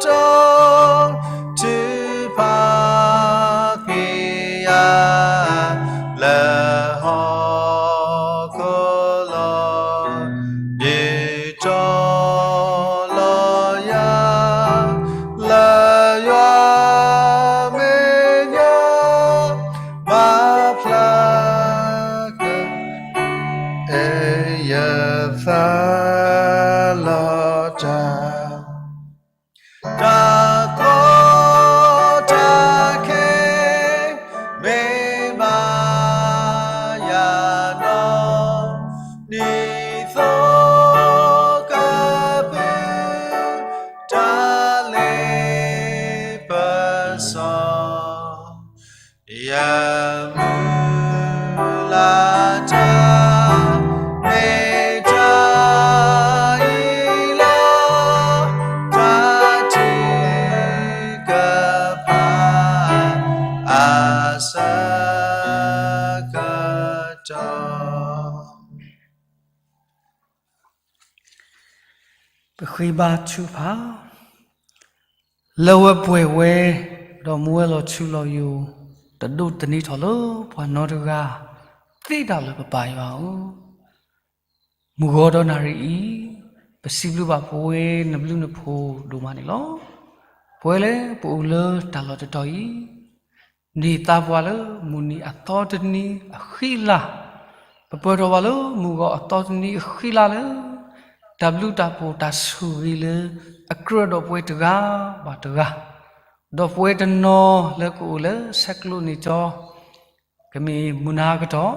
တီၢ် ထုးဖးက့ၤယၤ လၢဟီၣ်ခိၣ်လီၤ. ဒုးတီၤလီၤယၤ လၢယွၤမဲာ်ညါ မၤဖျါက အဲၣ်ယသးလီၤတၢ်, တၢ်ကီတၢ်ခဲ မ့ၢ်မၤယၤနီၢ် ဒ်သိးကပုၢ် တၢ်လ့ပစီ ယမုၢ်လၢ်တၢ် မ့ၢ်တၢ်အံၤလီၤ. တၢ်ထုကဖၣ် အဆၢကတီၢ် ပဃ့ဘါထုကဖၣ်, လၢဝဲပှဲၤဝဲ, ဒီးမူဝဲလီၤထူလီၤယိာ်, တဒိၣ်တန့ၢ်ထီၣ်လၢပှၤနီတဂၤ, သ့တၢ်လၢပပၢ်ယွၤဧၢ, မုၢ်ဂီၤဒီးနၣ်ရံၣ်အံၤ, ပစံးဘျုးဘၣ်ပဝဲနဘျုးနဖှိၣ်ဒိၣ်မးန့ၣ်လီၤ. ပဝဲလၢပအိၣ်လၢတၢ်လီၢ်တတီၤအံၤ, နဟ့ၣ်သါပှၤလၢမုၢ်နံၤအသီတနံၤအဃံလၤ, ပပၢၤထီၣ်ပှၤလၢမုၢ်ဂီၤအသီတနံၤအဃံလၤလၢ တၢ်ဘျုးတၢ်ဖှိၣ်တၢ်ဆိၣ်ဂ့ၤလၢအကြၢးဒီးပဝဲတဂၤဘၣ်တဂၤ, ဒီးပဝဲတနီၤလၢကအိၣ်လၢဆဲးကျိးန့ၢ်ကၠီ ကမ့ၢ်မုၢ်နၤအကတီၢ်,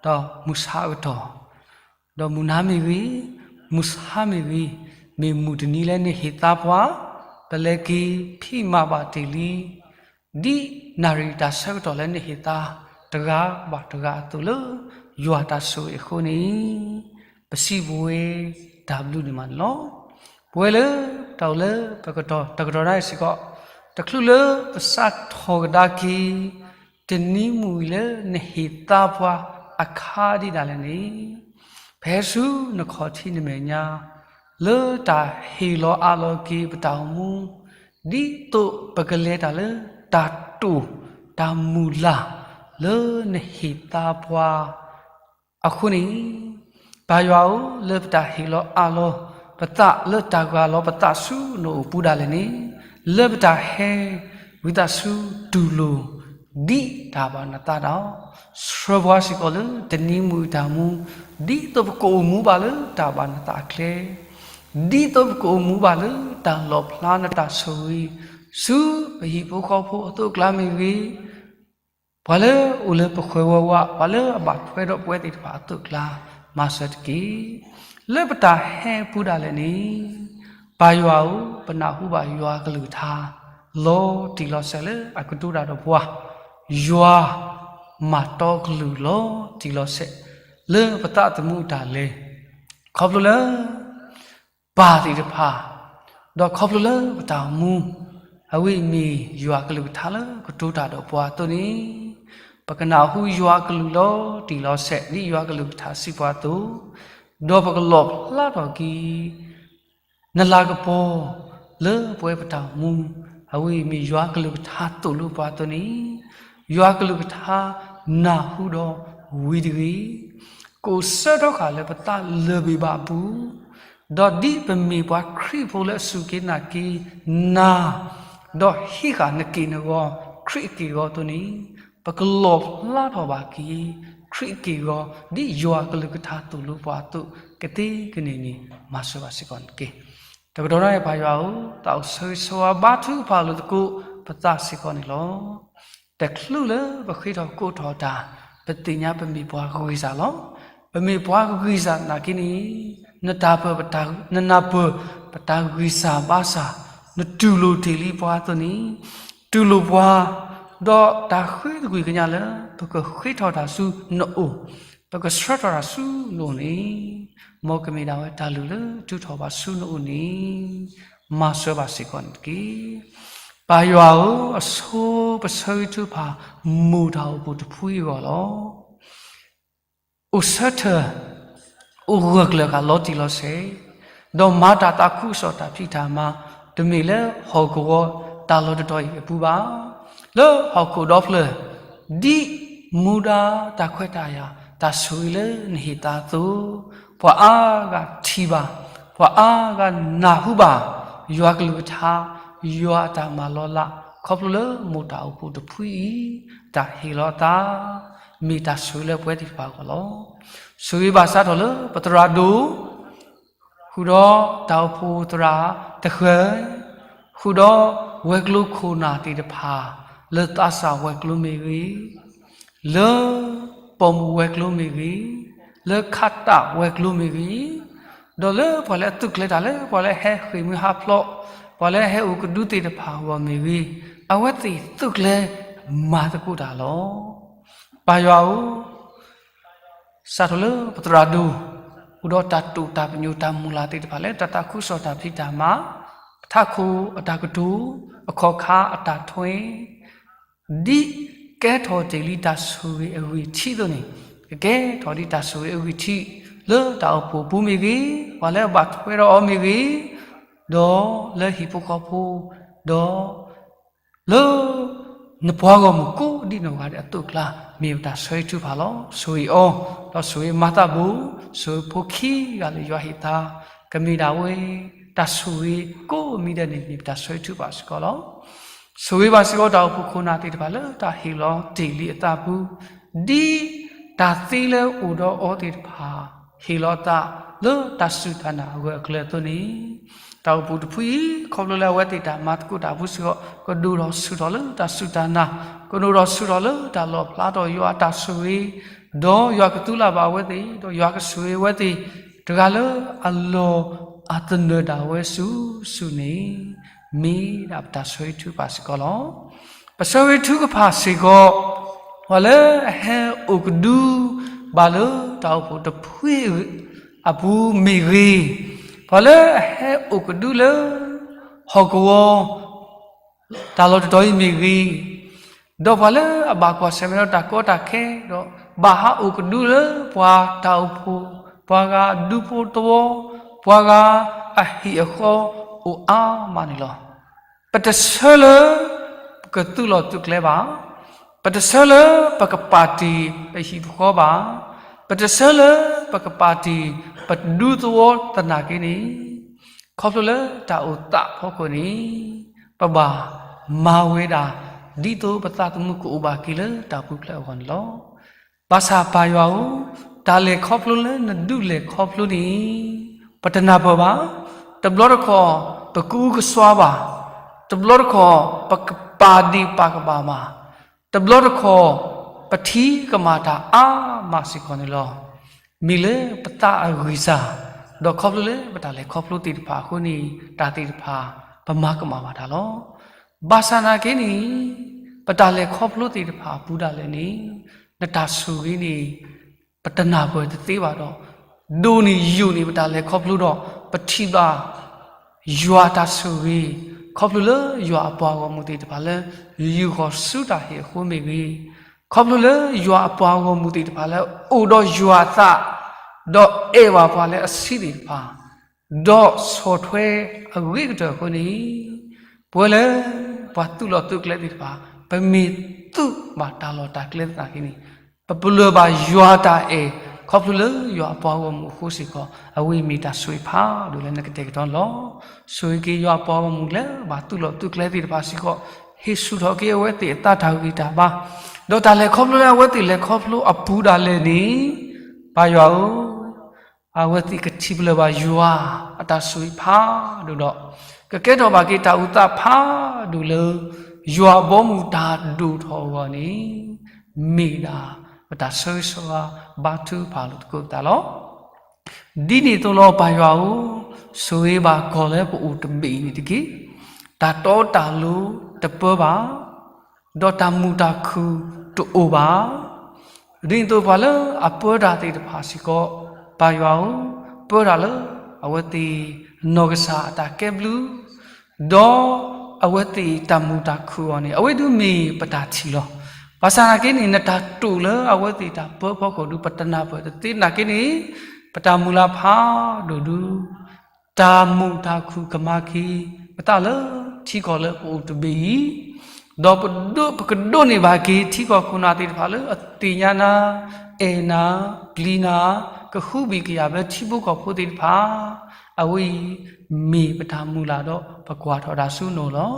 ဒီးမုၢ်ဆါအကတီၢ်, ဒီးမုၢ်နၤမ့ၢ်ဂ့ၤ, မုၢ်ဆါမ့ၢ်ဂ့ၤ, မ့ၢ်မုၢ်တနံၤလၢနဟ့ၣ်သါပှၤ, ပလဲၤက့ၤဖံးမၤဘၣ်တ့ၢ်လံ, ဒ်နၣ်ရံၣ်တၢ်ဆၢကတီၢ်လၢနဟ့ၣ်သါတဂၤဘၣ်တဂၤအသိးလၢ ယွၤတၢ်ဆိၣ်ဂ့ၤအဃိန့ၣ်, ပစံးပဝဲတၢ်ဘျုးဒိၣ်မးန့ၣ်လီၤ. ပဝဲလၢတၢ်အိၣ်လၢပကတီၢ်တကတီၢ်ဒၣ်အံၤစ့ၢ်ကီး, တချုးလၢပစးထီၣ်ကဒါက့ၤ တနံၤမုၢ်အံၤလၢနဟ့ၣ်သါပှၤအခါဒံးဒၣ်လဲာ်န့ၣ်, ဖဲဆူနခီၣ်ထံးနမဲာ်ညါ လၢတၢ်ဟ့ၣ်လီၤအးလီၤက့ၤပတၢ်အိၣ်မူ, ဒ်သိးပကလဲၤတၢ်လၢတၢ်တိာ်တၢ်မုၢ်လၢ်လၢနဟ့ၣ်သါပှၤ အဃိန့ၣ်, ပၢ်ယွၤဧၢ, လၢပတၢ်ဟ့ၣ်လီၤအးလီၤပသးလၢတၢ်ဂၢ်လီၤပသးဆူနအိၣ်ပူၤဒၣ်လဲာ်န့ၣ်, လၢပတၢ်ဟဲဝံသးစူၤတူၢ်လိာ် ဒ်တၢ်ဘၣ်နသးဒီး, ဆှၢပှၤစ့ၢ်ကီးလၢတနံၤမုၢ်အတၢ်မူ, ဒ်သိးပကအိၣ်မူဘၣ်လၢတၢ်ဘၣ်နသးအကျဲ, ဒ်သိးပကအိၣ်မူဘၣ်လၢတၢ်လီၣ်ဖျါနတၢ်ဆိၣ်ဂ့ၤ, ဆူပဟံၣ်ဖိဃီဖိအသိးအကျါမ့ၢ်ဂ့ၤ, ပှၤလၢအိၣ်လၢပဃၢၤဝီဝါ, ပှၤလၢအဘၣ်ထွဲဒီးပဝဲသ့ၣ်တဖၣ်အသိးအကျါ, မၤစၢၤတက့ၢ်. လၢပတၢ်ဟဲအပူၤဒၣ်လဲာ်န့ၣ်, ပၢ်ယွၤဧၢ, ပနၢ်ဟူဘၣ်ယွၤအကလုၢ်ကထါ လီၤတံၢ်လီၤဆဲးလၢအကတိၤတၢ်ဒီးပှၤ, ယွၤမၤတီကလုၢ်လီၤတံၢ်လီၤဆဲး လၢပသးသမူအတၢ်လဲၤ, ခီဖျိလၢ ပၢ်သ့ၣ်တဖၣ်, ဒီးခီဖျိလၢပတၢ်အိၣ်မူ, အဝဲအံၤမ့ၢ်ယွၤအကလုၢ်ကထါလၢကတိၤတၢ်ဒီးပှၤအသိးန့ၣ်, ပကနၢ်ဟူယွၤအကလုၢ်လီၤတံၢ်လီၤဆဲး ဒ်ယွၤအကလုၢ်ကထါစံးပှၤအသိး, ဒီးပကလီၣ်ဖျါထီၣ်က့ၤ နလၤကပီၤလၢပဝဲပတၢ်အိၣ်မူ, အဝဲအံၤမ့ၢ်ယွၤအကလုၢ်ကထါသိၣ်လိပှၤအသိးန့ၣ်, ယွၤအကလုၢ်ကထါနၢ်ဟူဒီးဝံၤတဂ့ၤ, ကအိၣ်ဆၢထီဃာ်လၢပသးလၢၢ်ဘ့ၣ်ဘၣ်အပူၤ, ဒီးဒ်ပမ့ၢ်ပှၤခရံာ်ဖိလၢအစူၢ်က့ၤနာ်က့ၤနၤ, ဒီးဟံးဃာ်နက့ၢ်နဂီၤ ခရံာ်အက့ၢ်အဂီၤအသိးန့ၣ်, ပကလီၣ်ဖျါထီၣ်ဘၣ်က့ၤ ခရံာ်အက့ၢ်အဂီၤ ဒ်ယွၤအကလုၢ်ကထါသိၣ်လိပှၤအသိး ကသ့ကန့ၢ်န့ၣ် မၤစၢၤဘၣ်စ့ၢ်ကီးန့ၣ်တက့ၢ်. တကတီၢ်ညါအံၤပၢ်ယွၤဧၢ, သးအိၣ်ဆၢဂ့ၤဆၢဝါဘါထုကဖၣ်လိာ်သကိးပသးစ့ၢ်ကီးန့ၣ်လီၤ. တချုးလၢပဃ့ထီၣ်ကိးထီၣ်တၢ်, ပသ့ၣ်ညါပမ့ၢ်ပှၤဂံၢ်စၢ်လီၤ. ပမ့ၢ်ပှၤဂံၢ်စၢ်နာ်က့န့ၣ်, နတၢ်ပၢၢ်, နနၢ်ပၢၢ်ပတၢ်ဂံၢ်စၢ်ဘါစၢ်, နတူၢ်လိာ်တ့ၢ်လံပှၤအသိးန့ၣ်, တူၢ်လိာ်ပှၤ, ဒီးတၢ်ဃ့သကွံၢ်ကညးလၢ ပကဃ့ထီၣ်တၢ်ဆူနအိၣ်, ပကဆှၢထီၣ်တၢ်ဆူနအိၣ်န့ၣ်, မ်ကမ့ၢ်ဒၣ်ဝဲတၢ်လုၢ်လၢထုးထီၣ်ဘၣ်ဆူနအိၣ်န့ၣ် မၤစၢၤဘၣ်စ့ၢ်ကီးန့ၣ်တက့ၢ်. ပၢ်ယွၤဧၢ, အဆိပဆၢဂ့ၤထုကဖၣ် မိၢ်တၢ်အိၣ်ဖှိၣ်တဖုအံၤအဂီၢ်လီၤ. အိၣ်ဆၢထၢၣ်, အိၣ်ဂၢၢ်ကျၢၤဃာ်လီၤတံၢ်လီၤဆဲး, ဒီးမၤတၢ်သးခုကစီၣ်တၢ်ဖံးတၢ်မၤ, တမ့ၢ်လၢဟီၣ်ကဝီၤတၢ်လီၢ်တတီၤအံၤအပူၤဘၣ်. လၢဟီၣ်ခိၣ်ဒီဖျၢၣ်, ဒ်မူဒါတၢ်ခွဲးတၢ်ယာ် တၢ်ဆိၣ်ဂ့ၤလၢနဟ့ၣ်သါအသိး, ပှၤအါဂၤထံၣ်ဘၣ်, ပှၤအါဂၤနၢ်ဟူဘၣ် ယွၤကလုၢ်ကထါ, ယွၤအတၢ်မၤလီၤလး ခီဖျိလၢမိၢ်တၢ်အိၣ်ဖှိၣ်တဖုအံၤ တၢ်ဟ့ၣ်လီၤအသး မ့ၢ်တၢ်ဆိၣ်ဂ့ၤလၢပဝဲသ့ၣ်တဖၣ်အဂီၢ်လီၤ. ဆိၣ်ဂ့ၤဘၣ်စးထီၣ်လၢပသရၣ်ဒိၣ်, ဃုာ်ဒီးတၢ်အိၣ်ဖှိၣ်သရၣ်တဃၢၤ, ဃုာ်ဒီးဝဲၤကျိၤခိၣ်နၢ်သ့ၣ်တဖၣ် လၢသးစၢ်ဝဲၤကျိၤမ့ၢ်ဂ့ၤ, လၢပိာ်မုၣ်ဝဲၤကျိၤမ့ၢ်ဂ့ၤ, လၢခးတၢ်ဝဲၤကျိၤမ့ၢ်ဂ့ၤ, ဒီးလၢပှၤလၢအသုးကျဲၤတၢ်လၢ ပှၤလၢဟဲဃ့ၢ်မှံဟးဖျိး, ပှၤလၢဟဲအိၣ်ကဒုသ့ၣ်တဖၣ်အဂီၢ်မ့ၢ်ဂ့ၤ, အဝဲသ့ၣ်သုးကျဲၤမၤသကိးတၢ်လီၤ. ပၢ်ယွၤဧၢ, စးထီၣ်လၢပသရၣ်ဒိၣ်, အိၣ်ဒီးတၢ်တိာ်တၢ်ပညိၣ်တၢ်မုၢ်လၢ်သ့ၣ်တဖၣ်လၢ တၢ်သးခုကစီၣ်တၢ်ဖံးတၢ်မၤ, ထးခိၣ်အတၢ်ကတိၤ, အခီၣ်ခါအတၢ်ထွဲ, ဒ်ကဲထီၣ်တ့ၢ်လံတၢ်ဆိၣ်ဂ့ၤအဂံၢ်ထံးအသိးန့ၣ်, ကကဲထီၣ်ဒံးတၢ်ဆိၣ်ဂ့ၤအဂံၢ်ထံး လၢတၢ်အိၣ်ဖှိၣ်ပူၤမ့ၢ်ဂ့ၤ, ပှၤလၢအဘၣ်ထွဲဒီးအီၤမ့ၢ်ဂ့ၤ, ဒီးလၢဟံၣ်ဖိဃီဖိ, ဒီး လၢ နပှၤဂီၢ်မုၢ်ကိးဒံနီၢ်ဂၤဒဲးအသိးအကျါ မ့ၢ်ပတၢ်ဆၢဂ့ၤထုကဖၣ်လီၤ. ဆိၣ်ဂ့ၤအီၤ, ဒီးဆိၣ်ဂ့ၤမၤသးဘူး, ဆိၣ်ဂ့ၤဖိခံဂၤလၢယွၤဟ့ၣ်သါ, ကမ့ၢ်ဒၣ်ဝဲ တၢ်ဆိၣ်ဂ့ၤကိးမံၤဒဲးန့ၣ် မ့ၢ်ပတၢ်ဆၢဂ့ၤထုကဖၣ်စ့ၢ်ကီးလီၤ. ဆိၣ်ဂ့ၤဘၣ်စ့ၢ်ကီးတၢ်အိၣ်ဖှိၣ်ခိၣ်နၢ်သ့ၣ်တဖၣ်လၢတၢ်ဟ့ၣ်လီၤတ့ၢ်လံအသးပူၤ, ဒ်တၢ်သ့လၢအိၣ်ဒီးအီၤသ့ၣ်တဖၣ် ဟ့ၣ်လီၤအသးလၢတၢ်စူၢ်တၢ်နာ်အဂၢၢ်အကျၢၤအသိးန့ၣ်, တၢ်အိၣ်ဖှိၣ်တဖုအံၤ ခီဖျိလၢအဝဲသ့ၣ်တၢ်မၤသကိးတၢ်အပူၤစ့ၢ်ကီး ကဒိၣ်ထီၣ်ဆူၣ်ထီၣ်လၢတၢ်စူၢ်တၢ်နာ်, ကဒိၣ်ထီၣ်ဆူၣ်ထီၣ်လၢတၢ်လီၣ်ဖျါထီၣ်ယွၤအတၢ်ဆိၣ်ဂ့ၤ, ဒီးယွၤကသူလၢ်ဘၣ်အဝဲသ့ၣ်, ဒီးယွၤကဆိၣ်ဂ့ၤအဝဲသ့ၣ်, တဂၤလၢအလီၢ်အသနၢၣ်ဒၣ်ဝဲဆူၣ်ဆူၣ်န့ၣ်, မ့ၢ်ဒၣ်ပတၢ်ဆၢဂ့ၤထုကဖၣ်စ့ၢ်ကီးလီၤ. ပဆၢဂ့ၤထုကဖၣ်စ့ၢ်ကီး ပှၤလၢအဟဲအိၣ်ကဒု ဘၣ်လၢတၢ်အိၣ်ဖှိၣ်တဖုအံၤအပူၤမ့ၢ်ဂ့ၤ, ပှၤလၢအဟဲအိၣ်ကဒုလၢ ဟီၣ်ကဝီၤ တၢ်လီၢ်တတီၤအံၤမ့ၢ်ဂ့ၤ, ဒီးပှၤလၢအဘၣ်ကွၢ်ဆၢၣ်မဲာ်ဒီးတၢ်ကီတၢ်ခဲ ဒီးဘၣ်ဟးအိၣ်ကဒုလၢပှၤတၢ်အိၣ်ဖှိၣ်, ပှၤဂၤအဒူဖိသဝီ, ပှၤဂၤအဟံၣ်အဃီအိၣ်အါမးန့ၣ်လီၤ. ပတဆၢလၢ ပကသုးလီၢ်သုးကျဲဘၣ်, ပတဆၢလၢပကပာ်တ့ၢ်ပဟံၣ်ပဃီဘၣ်, ပတဆၢလၢပကပာ်တ့ၢ်ပဒူသဝီသနာ်က့န့ၣ်, ခီဖျိလၢတၢ်အိၣ်သးအဖီခိၣ်န့ၣ်, ပဘၣ်မၤဝဲဒၣ် ဒ်သိးပသးသမူကအိၣ်ဘၣ်က့ၤလၢတၢ်ပူၤဖျဲးအဂီၢ်န့ၣ်လီၤ. ဘၣ်ဆၣ်ပၢ်ယွၤဧၢ, တၢ်လဲၤခီဖျိလၢနဒုးလဲၤခီဖျိန့ၣ်, ပတနၢ်ပၢၢ်ဘၣ်. တဘျီတခီၣ် ပကအုကစွါဘၣ်, တဘျီတခီၣ် ပကပာ်ဒ့ၣ်ပာ်ကမၣ်ဘၣ်, တဘျီတခီၣ် ပထံကမၣ်တၢ်အါမးစ့ၢ်ကီးန့ၣ်လီၤ. မ့ၢ်လၢပသးအဂံၢ်စၢ်, ဒီးခီဖျိလၢပတၢ်လဲၤခီဖျိသ့ၣ်တဖၣ်အဃိန့ၣ် တၢ်သ့ၣ်တဖၣ် ပမၤကမၣ်ဘၣ်တၢ်လီၤ. ဘၣ်ဆၣ်နာ်က့န့ၣ်, ပတၢ်လဲၤခီဖျိသ့ၣ်တဖၣ်အပူၤဒၣ်လဲာ်န့ၣ်, နတၢ်ဆိၣ်ဂ့ၤန့ၣ် ပတနၢ်ပၢၢ်တသ့ဘၣ်ဒီး, ဒိၣ်န့ၢ်ယိာ်န့ၢ်ပတၢ်လဲၤခီဖျိဒီး ပထံၣ်ဘၣ် ယွၤတၢ်ဆိၣ်ဂ့ၤ, ခီဖျိလၢယွၤအပှၤဂီၢ်မုၢ်သ့ၣ်တဖၣ်လၢ ယူာ်ဃီၤဆူတၢ်ဟ့ၣ်အဃိမ့ၢ်ဂ့ၤ, ခီဖျိလၢယွၤအပှၤဂီၢ်မုၢ်သ့ၣ်တဖၣ်လၢအိၣ်ဒီးယွၤအသး, ဒီးအဲၣ်ဘၣ်ပှၤလၢအဆံးသ့ၣ်တဖၣ်, ဒီးဆီၣ်ထွဲအဂ့ၤကတၢၢ်အဃိန့ၣ်, ပဝဲလၢပှၤသုးလီၢ်သုးကျဲသ့ၣ်တဖၣ် ပမ့ၢ်သုးဘၣ်တၢ်လီၢ်တၢ်ကျဲသနာ်က့န့ၣ်, ပပလၢၢ်ဘၣ်ယွၤတၢ်အဲၣ် ခီဖျိလၢယွၤအပှၤဂီၢ်မုၢ်အဃိစ့ၢ်ကီး, အဝဲမ့ၢ်တၢ်ဆိၣ်ဂ့ၤဖးဒိၣ်လၢနကတဲာ်ကတီၤန့ၣ်လီၤ. ဆိၣ်ဂ့ၤက့ၤယွၤအပှၤဂီၢ်မုၢ်လၢဘၣ်သုးလီၢ်သုးကျဲသ့ၣ်တဖၣ်စ့ၢ်ကီး, ဟ့ၣ်ဆူၣ်ထီၣ်က့ၤအဝဲသ့ၣ်အသးတၢ်ဂံၢ်တၢ်ဘါ, ဒီးတၢ်လဲၤခီဖျိလၢအဝဲသ့ၣ်လဲၤခီဖျိအပူၤဒၣ်လဲာ်န့ၣ်, ပၢ်ယွၤဧၢ, အဝဲသ့ၣ်ကထံၣ်ပလၢၢ်ဘၣ်ယွၤအတၢ်ဆိၣ်ဂ့ၤဖးဒိၣ်ဒီး, ကကဲထီၣ်ဘၣ်က့ၤတၢ်အိၣ်သးဖးဒိၣ်လၢ ယွၤအဘီအမုၢ်တၢ်ဒိၣ်ထီၣ်အဂီၢ်န့ၣ်, မ့ၢ်ဒၣ်ပတၢ်ဆၢဂ့ၤဆၢဝါဘါထုကဖၣ်လိာ်သကိးပသးလီၤ. ဒ်န့ၣ်အသိးလီၤ ပၢ်ယွၤဧၢ, ဆိၣ်ဂ့ၤဘၣ်ကီၢ်လၢပအိၣ်တဘ့ၣ်အံၤန့ၣ်တက့ၢ်. တၢ်တီတၢ်လိၤတပၢဘၣ်, ဒီးတၢ်မုာ်တၢ်ခုၣ်တအိၣ်ဘၣ်. ဒ်န့ၣ်အသိးပှၤလၢအပၢတၢ်သ့ၣ်တဖၣ်စ့ၢ်ကီး, ပၢ်ယွၤဧၢ, ပၢတၢ်လၢ အဝဲသ့ၣ်နီၢ်ကစၢ်အတၢ်ကဲဘျုး, ဒီးအဝဲသ့ၣ်တၢ်မုာ်တၢ်ခုၣ်အီၤန့ၣ် အဝဲဒုးမ့ၢ်ပတၢ်ထံၣ်လီၤ. ဘၣ်ဆၣ်သနာ်က့န့ၣ် နတၢ်တိာ်လၢအဝဲသ့ၣ်တၢ်ပၢဖီခိၣ်ဒုး ပတနၢ်ပၢၢ်တသ့သနာ်က့န့ၣ် ပတၢ်မုၢ်လၢ်ဖးဒိၣ်ဒုး တၢ်မုာ်တၢ်ခုၣ်ကမၤက့ၤ ပသးလၢထံကီၢ်လၢပအိၣ်တဘ့ၣ်အံၤ, ဒီးပဒိး ပကဒိးန့ၢ်ဘၣ်က့ၤထံကီၢ်ခိၣ်နၢ်သ့ၣ်တဖၣ်လၢအသ့ၣ်ညါနၤ, အဲၣ်နၤ, ပျံၤနၤ, ကဃုဘံၣ်ကယာ်ဘၢထံဖိကီၢ်ဖိသ့ၣ်တဖၣ်, အဝဲအံၤမ့ၢ်ပတၢ်မုၢ်လၢ်ဒီးပကွၢ်ထီၣ်တၢ်ဆူနအိၣ်လီၤ.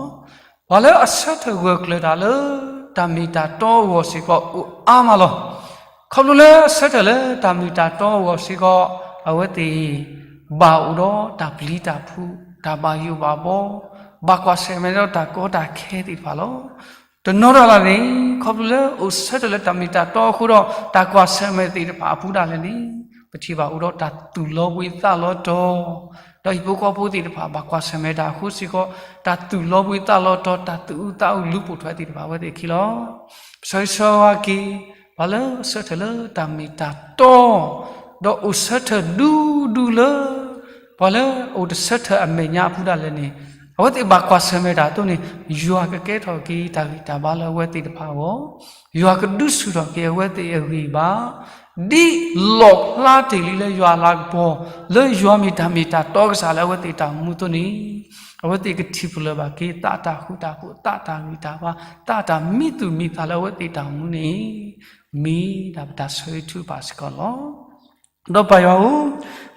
ပှၤလၢအဆၢထၢၣ်ဂၢၢ်ကျၢၤတၢ်လၢ တၢ်မ့ၢ်တၢ်တီအဂီၢ်စ့ၢ်ကီးအိၣ်အါမးလီၤ. ခီဖျိလၢအဆၢထၢၣ်လၢတၢ်မ့ၢ်တၢ်တီအဂီၢ်စ့ၢ်ကီး အဝဲသ့ၣ် ဘၣ်အိၣ်ဒီးတၢ်ပျံၤတၢ်ဖုး, တၢ်ဘၣ်ယိၣ်ဘၣ်ဘီ, ဘၣ်ကွၢ်ဆၢၣ်မဲာ်ဒီးတၢ်ကီတၢ်ခဲသ့ၣ်တဖၣ်လီၤ. တနီၤတၢ်လၢ်န့ၣ် ခီဖျိလၢအိၣ်ဆၢထၢၣ်လၢတၢ်မ့ၢ်တၢ်တီအဃိဒီး တၢ်ကွၢ်ဆၢၣ်မဲာ်သ့ၣ်တဖၣ်အပူၤဒၣ်လဲာ်န့ၣ် ပထံၣ်ဘၣ်အိၣ်ဒီးတၢ်သူၣ်လီၤဘှံးသးလီၤတီၤ, ဒီးဟံၣ်ဖိဃီဖိသ့ၣ်တဖၣ် ဘၣ်ကွၢ်ဆၢၣ်မဲာ်တၢ်အဃိစ့ၢ်ကီး တၢ်သူၣ်လီၤဘှံးသးလီၤတီၤ တၢ်သူၣ်အုးသးအုးလူၤပိာ်ထွဲသ့ၣ်တဖၣ် အဝဲသ့ၣ်အခံလီၤ. ပဆၢဂ့ၤဆၢဝါက့ၤ ပှၤလၢအဆၢထၢၣ်လၢတၢ်မ့ၢ်တၢ်တီ ဒီးအိၣ်ဆၢထၢၣ်ဒူဒူလၢ ပှၤလၢအအိၣ်တဆၢထၢၣ်အမဲာ်ညါအပူၤဒၣ်လဲာ်န့ၣ် အဝဲသ့ၣ်ဘၣ်ကွၢ်ဆၢၣ်မဲာ်တၢ်အသိးန့ၣ် ယွၤကကဲထီၣ်က့ၤတၢ်ဂံၢ်တၢ်ဘါလၢအဝဲသ့ၣ်တဖၣ်အဂီၢ်, ယွၤကဒုးဆူၣ်ထီၣ်က့ၤအဝဲသ့ၣ်အဂံၢ်အဘါ ဒ်လီၣ်ဖျါတ့ၢ်လံလၢယွၤအလၤကပီၤ လၢယွၤမ့ၢ်တၢ်မ့ၢ်တၢ်တီကစၢ်လၢအဝဲသ့ၣ်တၢ်အိၣ်မူအသိးန့ၣ်, အဝဲသ့ၣ်ကထံၣ်ပလၢၢ်ဘၣ်က့ၤ သးတၢ်ဃူတၢ်ဖိး, သးတၢ်ဂံၢ်တၢ်ဘါ, သးတၢ်မံသူၣ်မံသးလၢအဝဲသ့ၣ်တၢ်အိၣ်မူန့ၣ် မ့ၢ်ဒၣ်ပတၢ်ဆၢဂ့ၤထုကဖၣ်စ့ၢ်ကီးလီၤ. ဒီးပၢ်ယွၤဧၢ,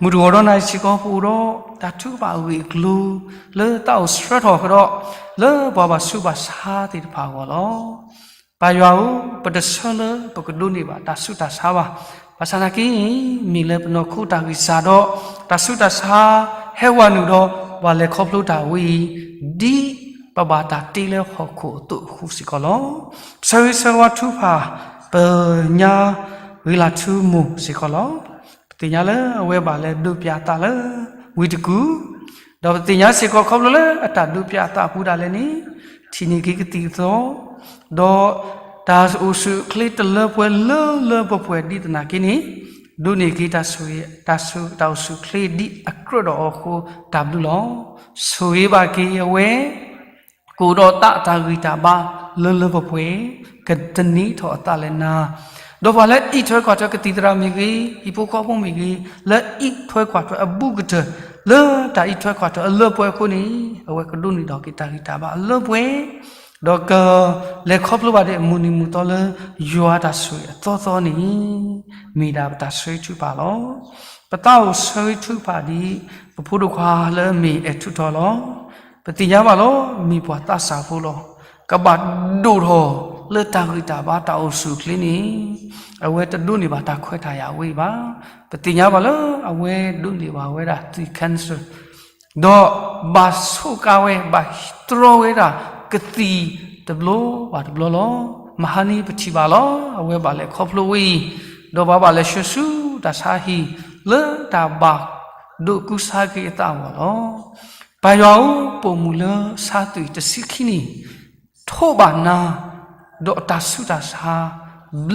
မုၢ်တဂီၤဒီးနၤအံၤစ့ၢ်ကီး ပအိၣ်ဒီးတၢ်ထုကဖၣ်အဂ့ၢ်အကျိၤ လၢသးအိၣ်ဆှၢထီၣ်ကဒီး လၢပှၤဘၣ်ဆူးဘၣ်ဆါသ့ၣ်တဖၣ်အဂီၢ်လီၤ. ပၢ်ယွၤဧၢ, ပတဆၢလၢပကဒိးန့ၢ်ဘၣ်တၢ်ဆူးတၢ်ဆါဘၣ်. ဘၣ်ဆၣ်သနာ်က့ မ့ၢ်လၢပနီၢ်ခိတၢ်ဂံၢ်စၢ်ဒီး တၢ်ဆူးတၢ်ဆါဟဲဝဲနုာ်ဒီး ပဘၣ်လဲၤခီဖျိတၢ်ဝဲအံၤ ဒ်ပဘၣ်တၢ်တ့လၢဟီၣ်ခိၣ်အသိးအဃိစ့ၢ်ကီးလီၤ. ပဆၢဂ့ၤဆၢဝါထုကဖၣ် ပညါဂ့ၤလၤထူမိၢ်စ့ၢ်ကီးလီၤ. ပသ့ၣ်ညါလၢအဝဲဘၣ်လဲၤဒိးပၠးအသးလၢဝ့ၢ်တကူၣ်, ဒီးပသ့ၣ်ညါစ့ၢ်ကီးခီဖျိလၢအတၢ်ဒိးပၠးအသးအပူၤဒၣ်လဲာ်န့ၣ် ထံၣ်န့ၢ်က့ၤကသံၣ်ကသီ ဒီးတၢ်အိၣ်ဆူၣ်အိၣ်ချ့တလၢပှဲၤလၢလၢပှဲၤပှဲၤဒ်သနာ်က့န့ၣ် ဒိးန့ၢ်က့ၤတၢ်ဆိၣ်ဂ့ၤ တၢ်ဆိၣ်တၢ်အိၣ်ဆူၣ်အိၣ်ချ့ဒ်အကြၢးဒီးအီၤအဃိတၢ်ဘျုးလီၤ. ဆိၣ်ဂ့ၤဘၣ်က့ၤအဝဲ ကအိၣ်ဒီးသးတၢ်ဂံၢ်တၢ်ဘါလၢလၢပှဲၤပှဲၤ, ကသန့ၤထီၣ်အသးလၢနၤ, ဒီးပှၤလၢအအံးထွဲကွၢ်ထွဲကသံၣ်သရၣ်မ့ၢ်ဂ့ၤ, ဟံၣ်ဖိဃီဖိမ့ၢ်ဂ့ၤ, လၢအအံးထွဲကွၢ်ထွဲအဘူးကတၢၢ် လၢတၢ်အံးထွဲကွၢ်ထွဲအလၢပှဲၤအဃိန့ၣ် အဝဲကဒိးန့ၢ်ထီၣ်က့ၤတၢ်ဂံၢ်တၢ်ဘါအလၢပှဲၤ ဒီးကလဲၤခီဖျိဘၣ်ဒ်အမုၢ်နံၤမုၢ်သီလၢယွၤတၢ်ဆိၣ်ဂ့ၤအသီသီန့ၣ် မ့ၢ်ဒၣ်ပတၢ်ဆၢဂ့ၤထုကဖၣ်လီၤ. ပသးအိၣ်ဆၢဂ့ၤထုကဖၣ်ဒ် ပဖိဒိၣ်ခွါလၢအမ့ၢ်အဲၣ်ထူးထီၣ်လီၤ. ပသ့ၣ်ညါဘၣ်လီၤ မ့ၢ်ပှၤသးစၢ်ဖိလီၤ. ကဘၣ်ဒိၣ်ထီၣ်လၢတၢ်ဂံၢ်တၢ်ဘါတၢ်အိၣ်ဆူၣ်အိၣ်ချ့န့ၣ် အဝဲတဒိးန့ၢ်ဘၣ်တၢ်ခွဲးတၢ်ယာ်ဝဲအံၤဘၣ်. ပသ့ၣ်ညါဘၣ်လၢအဝဲဒိးန့ၢ်ဘၣ်ဝဲဒၣ်သွံၣ် cancer ဒီးဘၣ်ဆိးကါဝဲ ဘၣ်တြီဝဲဒၣ်ကသံၣ်တဘျီဘၣ်တဘျီလီၤ. မဟါန့ၣ်ပထံၣ်ဘၣ်လီၤ အဝဲဘၣ်လဲၤခီဖျိဝဲအံၤ, ဒီးပှၤဘၣ်လဲၤဆှၢဆူတၢ်ဆါဟံၣ် လၢတၢ်ဘၣ်ဒိးကူစါက့ၤအသးအဂီၢ်လီၤ. ပၢ်ယွၤဧၢ, ပိာ်မုၣ်လၢဆါသွံၣ်တဆံခံနံၣ် ထိးဘၣ်နၤ ဒီးအတၢ်ဆူးတၢ်ဆါ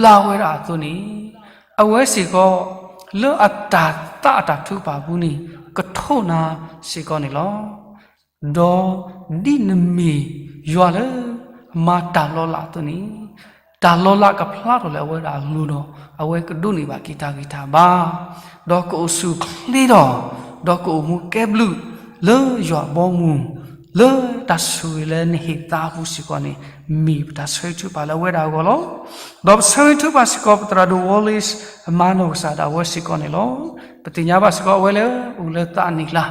ဘျါဝဲဒၣ်အသိးန့ၣ်, အဝဲစ့ၢ်ကီး လၢအတၢ်သးအတၢ်ထုကဖၣ်အပူၤန့ၣ် ကထိးနၤစ့ၢ်ကီးန့ၣ်လီၤ. ဒီးဒ်နမ့ၢ်ယွၤလၢအမၤတၢ်လီၤလးအသိးန့ၣ်, တၢ်လီၤလးကဖျါထီၣ်လၢအဝဲဒၣ်အလိၤဒီး အဝဲကဒိးန့ၢ်ဘၣ်က့ၤတၢ်ဂံၢ်တၢ်ဘါ, ဒီးကအိၣ်ဆူၣ်အိၣ်ချ့ထီၣ်, ဒီးကအိၣ်မူကဲဘျုး လၢယွၤအဘီအမုၢ်, လၢတၢ်ဆိၣ်ဂ့ၤလၢနဟ့ၣ်သါအပူၤစ့ၢ်ကီးန့ၣ် မ့ၢ်ပတၢ်ဆၢဂ့ၤထုကဖၣ်လၢအဝဲဒၣ်အဂီၢ်လီၤ. ဒီးပဆၢဂ့ၤထုကဖၣ်စ့ၢ်ကီး ပသရၣ်ဒိၣ် Wallace အမါနီၢ်ကစၢ်ဒၣ်ဝဲစ့ၢ်ကီးန့ၣ်လီၤ. ပသ့ၣ်ညါဘၣ်စ့ၢ်ကီးအဝဲလၢအိၣ်လၢသးနံၣ်လါ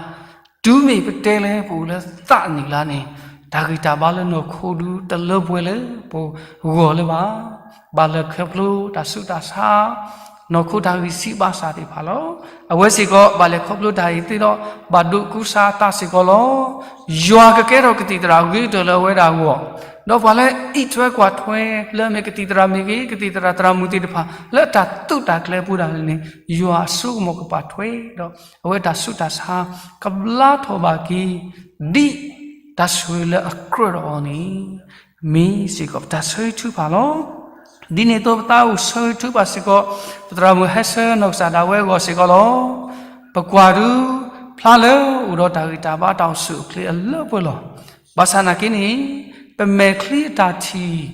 တုၤမ့ၢ်ပတဲလၢပအိၣ်လၢသးနံၣ်လါန့ၣ်, တၢ်ဂံၢ်တၢ်ဘါလၢနီၢ်ခိဒုးတလၢပှဲၤလၢပဂီၢ်လၢၤဘၣ်. ဘၣ်လဲၤခီဖျိတၢ်ဆူးတၢ်ဆါ, နီၢ်ခိတၢ်ဂံၢ်စၢ်ဘါစၢ်သ့ၣ်တဖၣ်လီၤ. အဝဲစ့ၢ်ကီးဘၣ်လဲၤခီဖျိတၢ်အံၤသ့ဒီး ဘၣ်ဒိးကူစါအသးစ့ၢ်ကီးလီၤ. ယွၤကကဲထီၣ်ကသံၣ်သရၣ်ဂ့ၤကတၢၢ်လၢအဝဲဒၣ်အဂီၢ်, ဒီးပှၤလၢအံးထွဲကွၢ်ထွဲ လၢအမ့ၢ်ကသံၣ်သရၣ်မ့ၢ်ဂ့ၤ, ကသံၣ်သရၣ်သရၣ်မုၣ်သ့ၣ်တဖၣ် လၢအတၢ်သုးတၢ်ကျဲၤအပူၤဒၣ်လဲာ်န့ၣ်, ယွၤအစိကမီၤကပာ်ထွဲဒီး အဝဲတၢ်ဆူးတၢ်ဆါ ကဘျါထီၣ်ဘၣ်က့ၤ ဒ်တၢ်ဆိၣ်ဂ့ၤလၢအကြၢးဒီးအီၤန့ၣ် မ့ၢ်စ့ၢ်ကီးပတၢ်ဆၢဂ့ၤထုကဖၣ်လီၤ. ဒ်န့ၣ်အသိးပသးအိၣ်ဆၢဂ့ၤထုကဖၣ်စ့ၢ်ကီး ပသရၣ်မုၣ်ဟဲဆၢနီၢ်ကစၢ်ဒၣ်ဝဲအဂီၢ်စ့ၢ်ကီးလီၤ. ပကွၢ်ဒုး ဖျါလၢအိၣ်ဒီးတၢ်ဂံၢ်တၢ်ဘါတၢ်အိၣ်ဆူၣ်အိၣ်ချ့အလၢပှဲၤလီၤ. ဘၣ်ဆၣ်နာ်က့န့ၣ် ပမဲာ်ချံအတၢ်ထံၣ်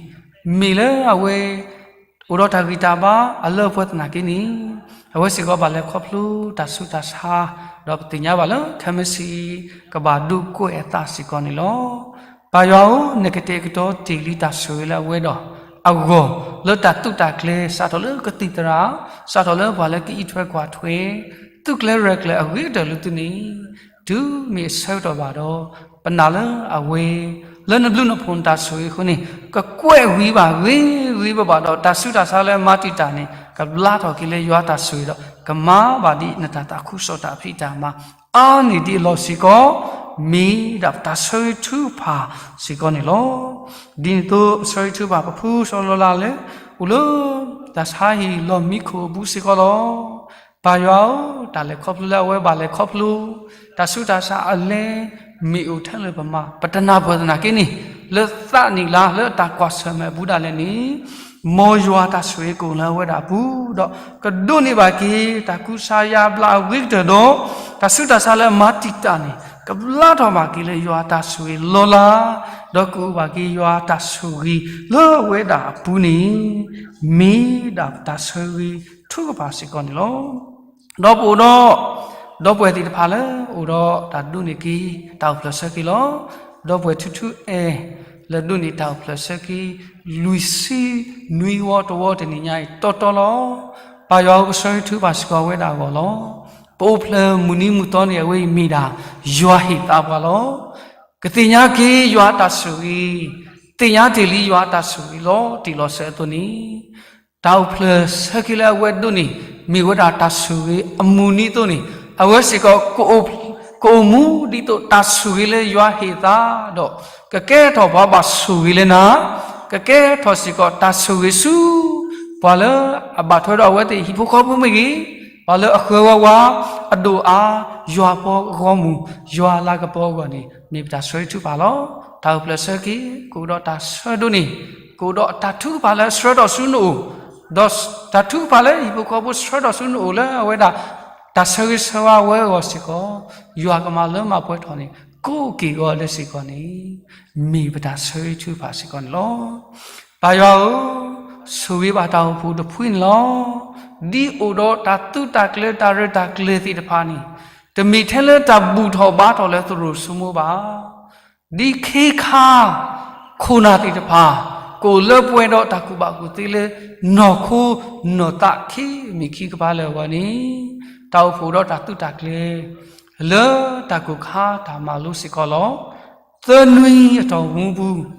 မ့ၢ်လၢအဝဲ အိၣ်ဒီးတၢ်ဂံၢ်တၢ်ဘါအလၢပှဲၤသနာ်က့န့ၣ် အဝဲစ့ၢ်ကီးဘၣ်လဲၤခီဖျိတၢ်ဆူးတၢ်ဆါ, ဒီးပသ့ၣ်ညါဘၣ်လၢခဲမုၢ်ဆ့ၣ်အံၤ ကဘၣ်ဒိးကွဲးအသးစ့ၢ်ကီးန့ၣ်လီၤ. ပၢ်ယွၤဧၢ, နကတဲာ်ကတီၤတ့ၢ်လံတၢ်ဆိၣ်ဂ့ၤလၢအဝဲဒီးအဂီၢ် လၢတၢ်သုးတၢ်ကျဲၤ စးထီၣ်လၢကသံၣ်သရၣ်, စးထီၣ်လၢပှၤလၢကအံးထွဲကွၢ်ထွဲ, သုးကျဲၤရဲၣ်ကျဲၤအဂ့ၤကတၢၢ်လၢသုန့ၣ် တုၤမ့ၢ်အဆၢကတီၢ်ဘၣ်ဒီး ပနာ်လၢအဝဲ လၢနဘျုးနဖှိၣ်နတၢ်ဆိၣ်ဂ့ၤအဃိန့ၣ် ကကွဲးဝံၤဘၣ်ဂ့ၤဂ့ၤဘၣ်ဘၣ်ဒီး တၢ်ဆူးတၢ်ဆါလၢအမၤတံာ်တာ်န့ၣ် ကဘျါထီၣ်က့ၤလၢယွၤတၢ်ဆိၣ်ဂ့ၤဒီး ကမၤဘၣ်ဒ်နတၢ်သးခုကစီၣ်တၢ်ဖံးတၢ်မၤ အါန့ၢ်ဒံးအလီၢ်စ့ၢ်ကီး မ့ၢ်ဒၣ်ပတၢ်ဆၢဂ့ၤထုကဖၣ်စ့ၢ်ကီးန့ၣ်လီၤ. ဒ်န့ၣ်အသိး ပဆၢဂ့ၤထုကဖၣ်ပဖုစီၤလီၤလးလၢ အိၣ်လၢ တၢ်ဆါဟံၣ်လီၢ်မံခိၣ်အပူၤစ့ၢ်ကီးလီၤ. ပၢ်ယွၤဧၢ, တၢ်လဲၤခီဖျိလၢအဝဲဘၣ်လဲၤခီဖျိ, တၢ်ဆူးတၢ်ဆါအလဲ မ့ၢ်အိၣ်ထဲလၢပမၤ ပတနၢ်ပၢၢ်သနာ်က့န့ၣ် လၢသးနံၣ်လါလၢအတၢ်ကွၢ်ဆၢၣ်မဲာ်အပူၤဒၣ်လဲာ်န့ၣ် မ်ယွၤတၢ်ဆိၣ်ဂ့ၤကအိၣ်လၢအဝဲဒၣ်အပူၤဒီး ကဒိးန့ၢ်ဘၣ်က့ၤ တၢ်ကူစါယါဘျါအဂ့ၤကတၢၢ်ဒီး တၢ်ဆူးတၢ်ဆါလၢအမၤတံာ်တာ်န့ၣ် ကဘျါထီၣ်ဘၣ်က့ၤလၢယွၤတၢ်ဆိၣ်ဂ့ၤလီၤလး, ဒီးကအိၣ်ဘၣ်က့ၤယွၤတၢ်ဆိၣ်ဂ့ၤလၢအဝဲဒၣ်အပူၤန့ၣ် မ့ၢ်ဒၣ်ပတၢ်ဆၢဂ့ၤထုကဖၣ်စ့ၢ်ကီးန့ၣ်လီၤ. ဒီးပအိၣ်ဒီး ဒီပုၢ်ဝဲၢ်သ့ၣ်တဖၣ်လၢ အိၣ်ဒီးတၢ်ဒိးန့ၢ်က့ၤ တၢ်အိၣ်ဖျဲၣ်ဆၢက့ၤလီၤ. ဒီပုၢ်ဝဲၢ်ထူထူအဲၣ် လၢဒိးန့ၢ်တၢ်အိၣ်ဖျဲၣ်ဆၢက့ၤ လွံၢ်ဆံနွံဝီတဝီတနံၤညါအံၤတီတီလီၤ. ပၢ်ယွၤဧၢ, ပဆၢဂ့ၤထုကဖၣ်စ့ၢ်ကီးအဝဲဒၣ်အဂီၢ်လီၤ. ပအိၣ်ဖျဲၣ်မုၢ်နံၤမုၢ်သီန့ၣ် အဝဲအံၤမ့ၢ်ဒၣ် ယွၤဟ့ၣ်သးပှၤလီၤ. ကသ့ၣ်ညါက့ၤယွၤအတၢ်ဆိၣ်ဂ့ၤ, သ့ၣ်ညါတ့ၢ်လံယွၤအတၢ်ဆိၣ်ဂ့ၤလီၤတံၢ်လီၤဆဲးအသိးန့ၣ် တၢ်အိၣ်ဖျဲၣ်ဆၢက့ၤလၢအဝဲဒိးန့ၢ် မ့ၢ်ဝဲဒၣ်တၢ်ဆိၣ်ဂ့ၤအမုၢ်နံၤအသိးန့ၣ် အဝဲစ့ၢ်ကီး ကအိၣ်မူဒ်သိးတၢ်ဆိၣ်ဂ့ၤလၢယွၤဟ့ၣ်သးဒီး ကကဲထီၣ်ပှၤဘၣ်ဆိၣ်ဂ့ၤလၢနၤ, ကကဲထီၣ်စ့ၢ်ကီးတၢ်ဆိၣ်ဂ့ၤဆူ ပှၤလၢအဘၣ်ထွဲဒီးအဝဲသ့ၣ်ဟံၣ်ဖိဃီဖိမ့ၢ်ဂ့ၤ, ပှၤလၢအဃၢၤဝါဝါ အဒိၣ်အါ ယွၤပှၤဂီၢ်မုၢ် ယွၤလၤကပီၤအဂီၢ်န့ၣ် မ့ၢ်ပတၢ်ဆၢဂ့ၤထုကဖၣ်လီၤ. တၢ်အိၣ်ဖျဲၣ်ဆၢက့ၤ ကအိၣ်ဒီးတၢ်ဆၢဒိးန့ၢ်, ကအိၣ်ဒီးတၢ်ထုကဖၣ်လၢအဆှၢထီၣ်ဆူနအိၣ်, ဒီးတၢ်ထုကဖၣ်လၢဟံၣ်ဖိဃီဖိဆှၢထီၣ်ဆူနအိၣ်လၢအဝဲဒၣ် တၢ်ဆၢဂ့ၤဆၢဝါဝဲအဂီၢ်စ့ၢ်ကီး ယွၤကမၤလၢမၤပှဲၤထီၣ်န့ၣ် ကိးက့ၢ်ဂီၤလၢစ့ၢ်ကီးန့ၣ် မ့ၢ်ပတၢ်ဆၢဂ့ၤထုကဖၣ်စ့ၢ်ကီးန့ၣ်လီၤ. ပၢ်ယွၤဧၢ, ဆိၣ်ဂ့ၤဘၣ်တၢ်အိၣ်ဖှိၣ်တဖုန့ၣ်လီၤ. ဒ်အိၣ်ဒီးတၢ်သုးတၢ်ကျဲၤတၢ်ရဲၣ်တၢ်ကျဲၤသ့ၣ်တဖၣ်န့ၣ် တမ့ၢ်ထဲလၢတၢ်ဘူၣ်ထီၣ်ဘါထီၣ်လၢသရိာ်စိမိဘၣ်. ဒ်ခ့ခါ ခိၣ်နၢ်သ့ၣ်တဖၣ် ကအိၣ်လၢပှဲၤဒီးတၢ်ကူၣ်ဘၣ်ကူၣ်သ့လၢ နီၢ်ခိနီၢ်သးခံမံၤခံကပၤလၢအဂီၢ်န့ၣ် တၢ်အိၣ်ဖှိၣ်ဒီးတၢ်သုးတၢ်ကျဲၤ လၢတၢ်ကိၢ်ခါတၢ်မၤလိစ့ၢ်ကီးလီၤ. သၢနွံအတီၢ်ပူၤ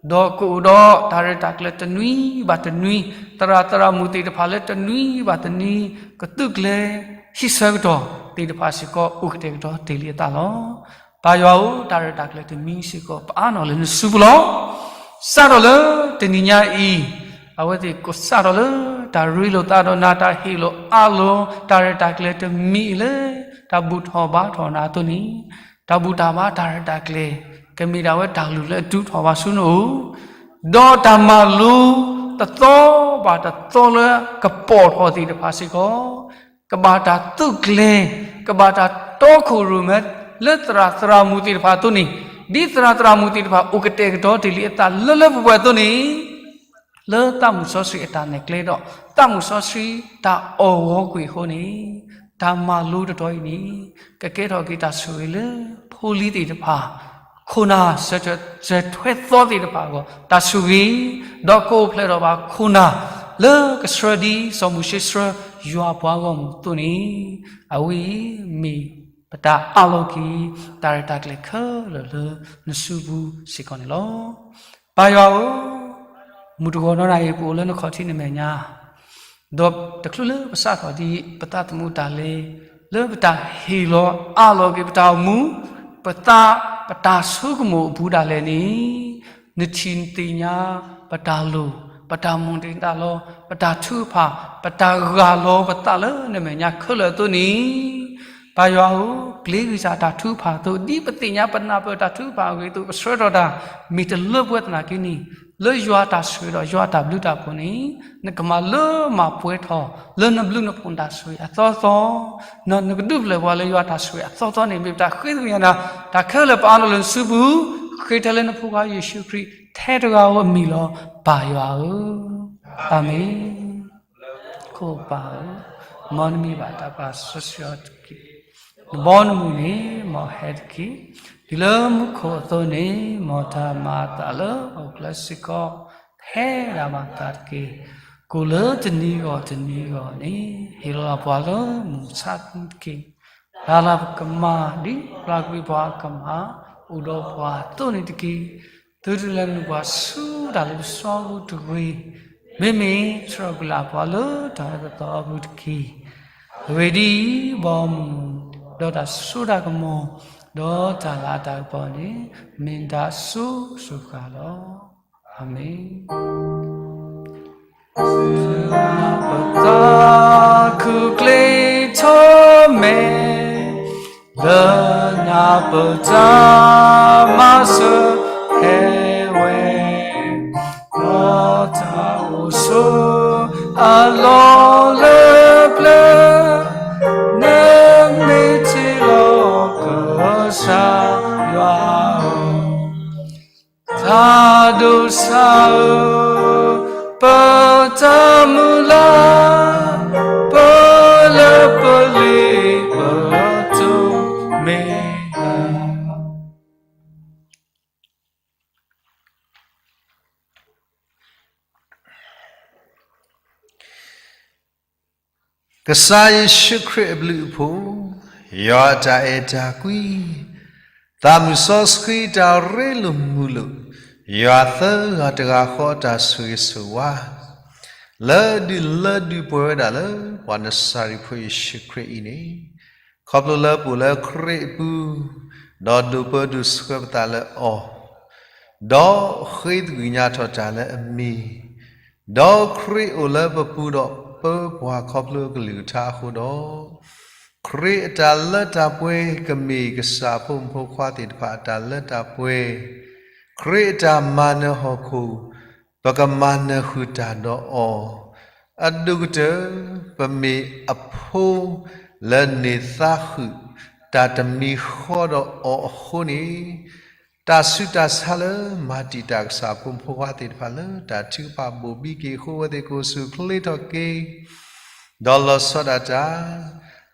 ဒီးကအိၣ်ဒီးတၢ်ရဲၣ်တၢ်ကျဲၤတနွံဘၣ်တနွံ, သရၣ်သရၣ်မုၣ်သ့ၣ်တဖၣ်လၢတနွံဘၣ်တနွံ ကသုးကျဲၤဟံးဆၢကတီၢ်သ့ၣ်တဖၣ်စ့ၢ်ကီး အိၣ်ကတဲာ်ကတီၤတ့ၢ်လံအသးလီၤ. ပၢ်ယွၤဧၢ, တၢ်ရဲၣ်တၢ်ကျဲၤတမံၤစ့ၢ်ကီး ပအါနီၣ်လၢနစုပူၤလီၤ. စးထီၣ်လၢတနံၤညါအံၤ အဝဲသ့ၣ်ကစးထီၣ်လၢ တၢ်ရ့လိာ်သးဒီးနၤ တၢ်ဟ့ၣ်လိာ်အးလိာ် တၢ်ရဲၣ်တၢ်ကျဲၤတမံၤလၢ တၢ်ဘူၣ်ထီၣ်ဘါထီၣ်နၤအသိးန့ၣ် တၢ်ဘူၣ်တၢ်ဘါတၢ်ရဲၣ်တၢ်ကျဲၤ ကမ့ၢ်ဒၣ်ဝဲတၢ်လုၢ်လၢအဒုးထီၣ်ဘၣ်ဆူနအိၣ်, ဒီးတၢ်မၤလိတသီဘၣ်တသီလၢကပီၢ်ထီၣ်သ့ၣ်တဖၣ်စ့ၢ်ကီး ကဘၣ်တၢ်သုးကျဲၤ, ကဘၣ်တၢ်တီခိၣ်ရိၣ်မဲ လၢသရၣ်သရၣ်မုၣ်သ့ၣ်တဖၣ်အသိးန့ၣ်, ဒ်သရၣ်သရၣ်မုၣ်သ့ၣ်တဖၣ် အိၣ်ကတဲာ်ကတီၤတ့ၢ်လံအသးလၢလၢပှဲၤပှဲၤအသိးန့ၣ် လၢသးမုၣ်စီဆှံအတၢ်နဲၣ်ကျဲဒီး သးမုၣ်စီဆှံတၢ်အီၣ်ဂီၤကွံာ်အဃိန့ၣ်, တၢ်မၤလိတတီၤအံၤန့ၣ် ကကဲထီၣ်က့ၤတၢ်ဆိၣ်ဂ့ၤလၢဖိလံၤသ့ၣ်တဖၣ်, ခိၣ်နၢ်စၢၤထွဲသီသ့ၣ်တဖၣ်အဂီၢ် တၢ်ဆိၣ်ဂ့ၤ, ဒီးကအိၣ်ဖျဲၣ်ထီၣ်ဘၣ်ခိၣ်နၢ် လၢကဆှၢဒ်စီၤမိၤၡ့ဆှၢယွၤပှၤဂီၢ်မုၢ်အသိးန့ၣ်, အဝဲအံၤမ့ၢ်ပတၢ်အးလီၤက့ၤ တၢ်ရဲၣ်တၢ်ကျဲၤခဲလၢာ်လၢနစုပူၤစ့ၢ်ကီးန့ၣ်လီၤ. ပၢ်ယွၤဧၢ, မုၢ်တဂီၤနီၢ်နၤအံၤ ပအိၣ်လၢနခီၣ်ထံးနမဲာ်ညါ ဒီးတချုးလၢပစးထီၣ်ဒ်ပသးသမူတၢ်လဲၤ လၢပတၢ်ဟ့ၣ်လီၤအးလီၤက့ၤပတၢ်အိၣ်မူ, ပသးပတၢ်ဆိကမိၣ်အပူၤဒၣ်လဲာ်န့ၣ်, နထံၣ်နသ့ၣ်ညါပတၢ်လိၣ်, ပတၢ်မိၣ်န့ၢ်သးလီ, ပတၢ်ထုကဖၣ်, ပတၢ်ဂၢ်လီၤပသးလၢနမဲာ်ညါခဲလၢာ်အသိးန့ၣ်, ပၢ်ယွၤဧၢ, ပျ့ၤကွံာ်စ့ၢ်တၢ်ထုကဖၣ်အသိး, ဒ်ပသ့ၣ်ညါပနၢ်ပၢၢ်တၢ်ထုကဖၣ်အဂ့ၢ်အသိး ပဆှၢထီၣ်တၢ် မ့ၢ်တလၢပှဲၤသနာ်က့န့ၣ် လၢယွၤတၢ်ဆိၣ်ဂ့ၤဒီးယွၤတၢ်ဘျုးတၢ်ဖှိၣ်န့ၣ်, နကမၤလၢမၤပှဲၤထီၣ် လၢနဘျုးနဖှိၣ်နတၢ်ဆိၣ်ဂ့ၤအသီသီ, နကဒုးပျဲၢ်ပှၤလၢယွၤတၢ်ဆိၣ်ဂ့ၤအသီသီန့ၣ် မ့ၢ်ပတၢ်ဃ့သကွံာ်ညါနၤ, တၢ်ခဲလၢာ်ပအါထီၣ်လၢနစုပူၤ, ဃ့ထဲလၢနဖိခွါယ့ၣ်ၡူးခရံာ်ထဲတဂၤဧိၤအမံၤလီၤ. ပၢ်ယွၤဧၢ, အၤမ့ၣ်. ခိၣ်ပၢ်ဧၢ, မ်နမံၤဘၣ်တၢ်ပာ်စီဆှံအီၤတက့ၢ်. နဘီနမုၢ်န့ၣ် မ်အဟဲတက့ၢ်. ဒ်လၢမူခိၣ်အသိးန့ၣ် မ်တၢ်မၤအသးလၢဟီၣ်ခိၣ်ချၢစ့ၢ်ကီး ဟဲဒၣ်မၤသးတက့ၢ်. ကိၣ်လၢတနံၤဂီၢ်တနံၤဂီၢ်န့ၣ် ဟ့ၣ်လီၤပှၤလၢမုၢ်မဆါတက့ၢ်. တၢ်လၢပကမၤဒ်ပျၢ်ကွံာ်ပှၤကမၤ အိၣ်ဒီးပှၤအသိးန့ၣ်တက့ၢ်. သုတလဲၤနုာ်ပှၤဆူတၢ်လ့ပစီအပူၤတဂ့ၤ, မ့မ့ၢ်ဆှၢကွံာ်လၢပှၤလၢတၢ်အၢတၢ်သီအပူၤတက့ၢ်. အဂ့ၢ်ဒ်အံၤ, ဘီမုၢ်, ဒီးတၢ်စိတၢ်ကမီၤ, ဒီးတၢ်လၤတၢ်ကပီၤန့ၣ် မ့ၢ်တၢ်စိၤစိၤဃၣ်ဃၣ်လီၤ. အၤမ့ၣ်. ပသးခုၣ်ကျ့ထီၣ်မဲာ်, လၢနၤပတၢ်မၤစၢၤဟဲဝဲ, ဒီးတၢ်အိၣ်ဆိးအလီၢ်လၢပျၢၤ, နမ့ၢ်တ့လီၤကစၢ်ယွၤဧၢ, တၢ်ဒိးစၢ်ဧၢ, ပတၢ်မုၢ်လၢ်, ပလၢပလ့ၤပတိၢ်မ့ၢ်လၢ ကစၢ်ယ့ၣ်ၡူးခရံာ်အဘျုးအဖှိၣ်, ယွၤအတၢ်အဲၣ်တၢ်ကွံ, သးမုၢ်စီဆှံတၢ်ရ့လိာ်မုာ်လိာ်, ယွၤသၢဂၤတဂၤဃီအတၢ်ဆိၣ်ဂ့ၤဆိၣ်ဝါ, လၢဒုးလၢဒုးပှဲၤဝဲဒၣ်လၢ ပှၤနစၤရ့းဖိယ့ၣ်ၡူးခရံာ်အံၤန့ၣ်, ခီဖျိလၢပအိၣ်လၢခရံာ်အပူၤ, ဒီးဒိးပၢဒိးဆှၢပသးလၢအီၤ, ဒီးဃ့သကွံာ်ညါထီၣ်တၢ်လၢအမံၤ, ဒီးခရံာ်အိၣ်လၢပပူၤဒီးပၢပှၤခီဖျိအကလုၢ်ကထါအဃိဒီး, ခရံာ်အတၢ်လၢတၢ်ပှဲၤကမ့ၢ်ကစၢ်အဖိမုၣ်ဖိခွါသ့ၣ်တဖၣ်အတၢ်လၢတၢ်ပှဲၤ, ခရံာ်အတၢ်မၤနၢၤဟီၣ်ခိၣ်, ပကမၤနၢၤဃုာ်တၢ်ဒီးအီၤ, အဒိၣ်ကတၢၢ် ပမ့ၢ်အဖိလၢန့ၢ်သါဃုာ် တၢ်တမံၤဃီဒီးအီၤအဃိန့ၣ်, တၢ်ဆူးတၢ်ဆါလၢမၤတံာ်တာ်ကစၢ်အဖိမုၣ်ဖိခွါသ့ၣ်တဖၣ်လၢတၢ်ထုကဖၣ်ဘိၣ်ဘံက့ၤအဃိ အဝဲသ့ၣ်ကအိၣ်ဆူၣ်အိၣ်ချ့ထီၣ်က့ၤ, ဒီးလီၤဆီဒၣ်တၢ်,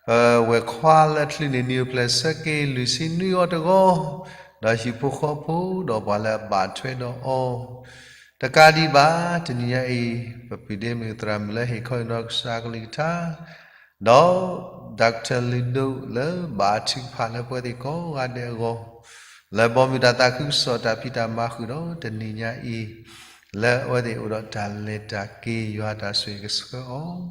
ပဝဲၢ်ခွါလၢအချုးန့ၢ်နံၣ်အိၣ်ဖျဲၣ်ဆၢက့ၤ လွံၢ်ဆံနွံအီၤတဂီၤ, ဒီးဟံၣ်ဖိဃီဖိ ဒီးပှၤလၢအဘၣ်ထွဲဒီးအီၤ, တကးဒံးဘၣ် တနံၤညါအံၤ, ပပုၢ်ဒ့မုၣ်သရၣ်မုၣ်လၢဟ့ၣ်ခီဟ့ၣ်နီၤကစၢ်ကလုၢ်ကထါ, ဒီး Doctor လုၢ်ဒိၣ်လၢဘၣ်ထုကဖၣ်လၢပဝဲသ့ၣ်ကိးဂၤဒဲးအဂီၢ်, လၢဘီမုၢ်တၢ်သးခုကစီၣ်တၢ်ဖံးတၢ်မၤဃုာ်ဒီးတနံၤညါအံၤ, လၢအဝဲသ့ၣ်အိၣ်ဒီးတၢ်လဲၤတၢ်က့ၤ ယွၤတၢ်ဆိၣ်ဂ့ၤကဆှၢအီၤ,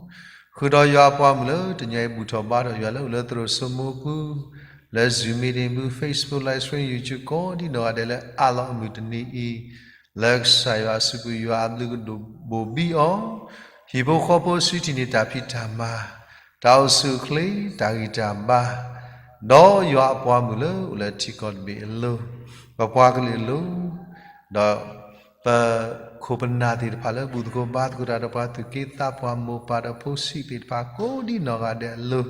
ဃုာ်ဒီးယွၤအပှၤမုၣ်လၢတနံၤညါအံၤဘူၣ်ထီၣ်ဘါထီၣ်ယွၤလၢအိၣ်လၢသရိာ်စိမိၤပူၤ, လၢ Zoom meeting ပူၤ Facebook live stream YouTube ကိးဒံနီၢ်ဂၤဒဲးလၢအးလီၤအမုၢ်တနံၤအံၤ, လၢကစၢ်ယွၤအစုပူၤယွၤအဘျုးကဒိၣ်ဘိၣ်ဘံအီၤ, ဟံၣ်ဖိဃီဖိစုထံၣ်န့ၢ်တၢ်ဖံးတၢ်မၤ, တၢ်အိၣ်ဆူၣ်အိၣ်ချ့, တၢ်ဂံၢ်တၢ်ဘါ, ဒီးယွၤအပှၤမုၣ်လၢအိၣ်လၢထံကီၢ်တဘ့ၣ်အလိၤ, ပပှၤကလုာ်အလိၤ, ဒီး ပခိၣ်ပနၢ်သ့ၣ်တဖၣ်လၢဘူၣ်သကိးဘါသကိးတၢ်ဒီးပှၤသူၣ်က့သးပှၢ် မိၢ်ပၢ်ဒီးဖိဆံးသ့ၣ်တဖၣ်ကိးဒံနီၢ်ဂၤဒဲးအလိၤ,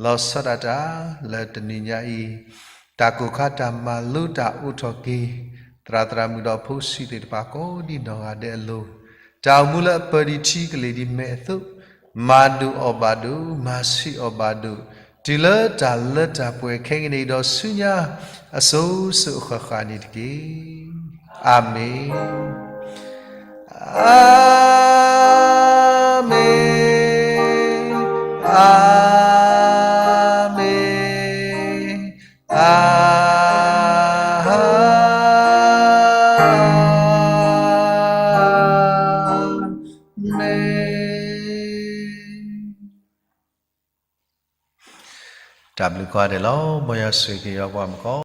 လီၤဆီဒၣ်တၢ်လၢတနံၤညါအံၤ, တၢ်ကိၢ်ခါတၢ်မၤလိတၢ်အိးထီၣ်က့ၤ, သရၣ်သရၣ်မုၣ်ဒီးဖိဆံးသ့ၣ်တဖၣ်ကိးဒံနီၢ်ဂၤဒဲးအလိၤ, တၢ်အိၣ်မူလၢအပၢၤဒံးထံကလ့ၤဒံးမဲာ်အသိး, မၤဒိၣ်အီၣ်ဘၣ်ဒိၣ်, မၤဆံးအီၣ်ဘၣ်ဒိၣ်, တုၤလၢတၢ်လၢတၢ်ပှဲၤခဲကနံၣ်အံၤဒီးဆူညါ, အစိၤစိၤအဃၣ်ဃၣ်န့ၣ်တက့ၢ်. အၤမ့ၣ်, အၤမ့ၣ်, အၤမ့ၣ်. တၢ်ဘျုးကိးဂၤဒဲးလီၤ. မ်ယွၤဆိၣ်ဂ့ၤက့ၤယွၤပှၤမုၣ်ကိး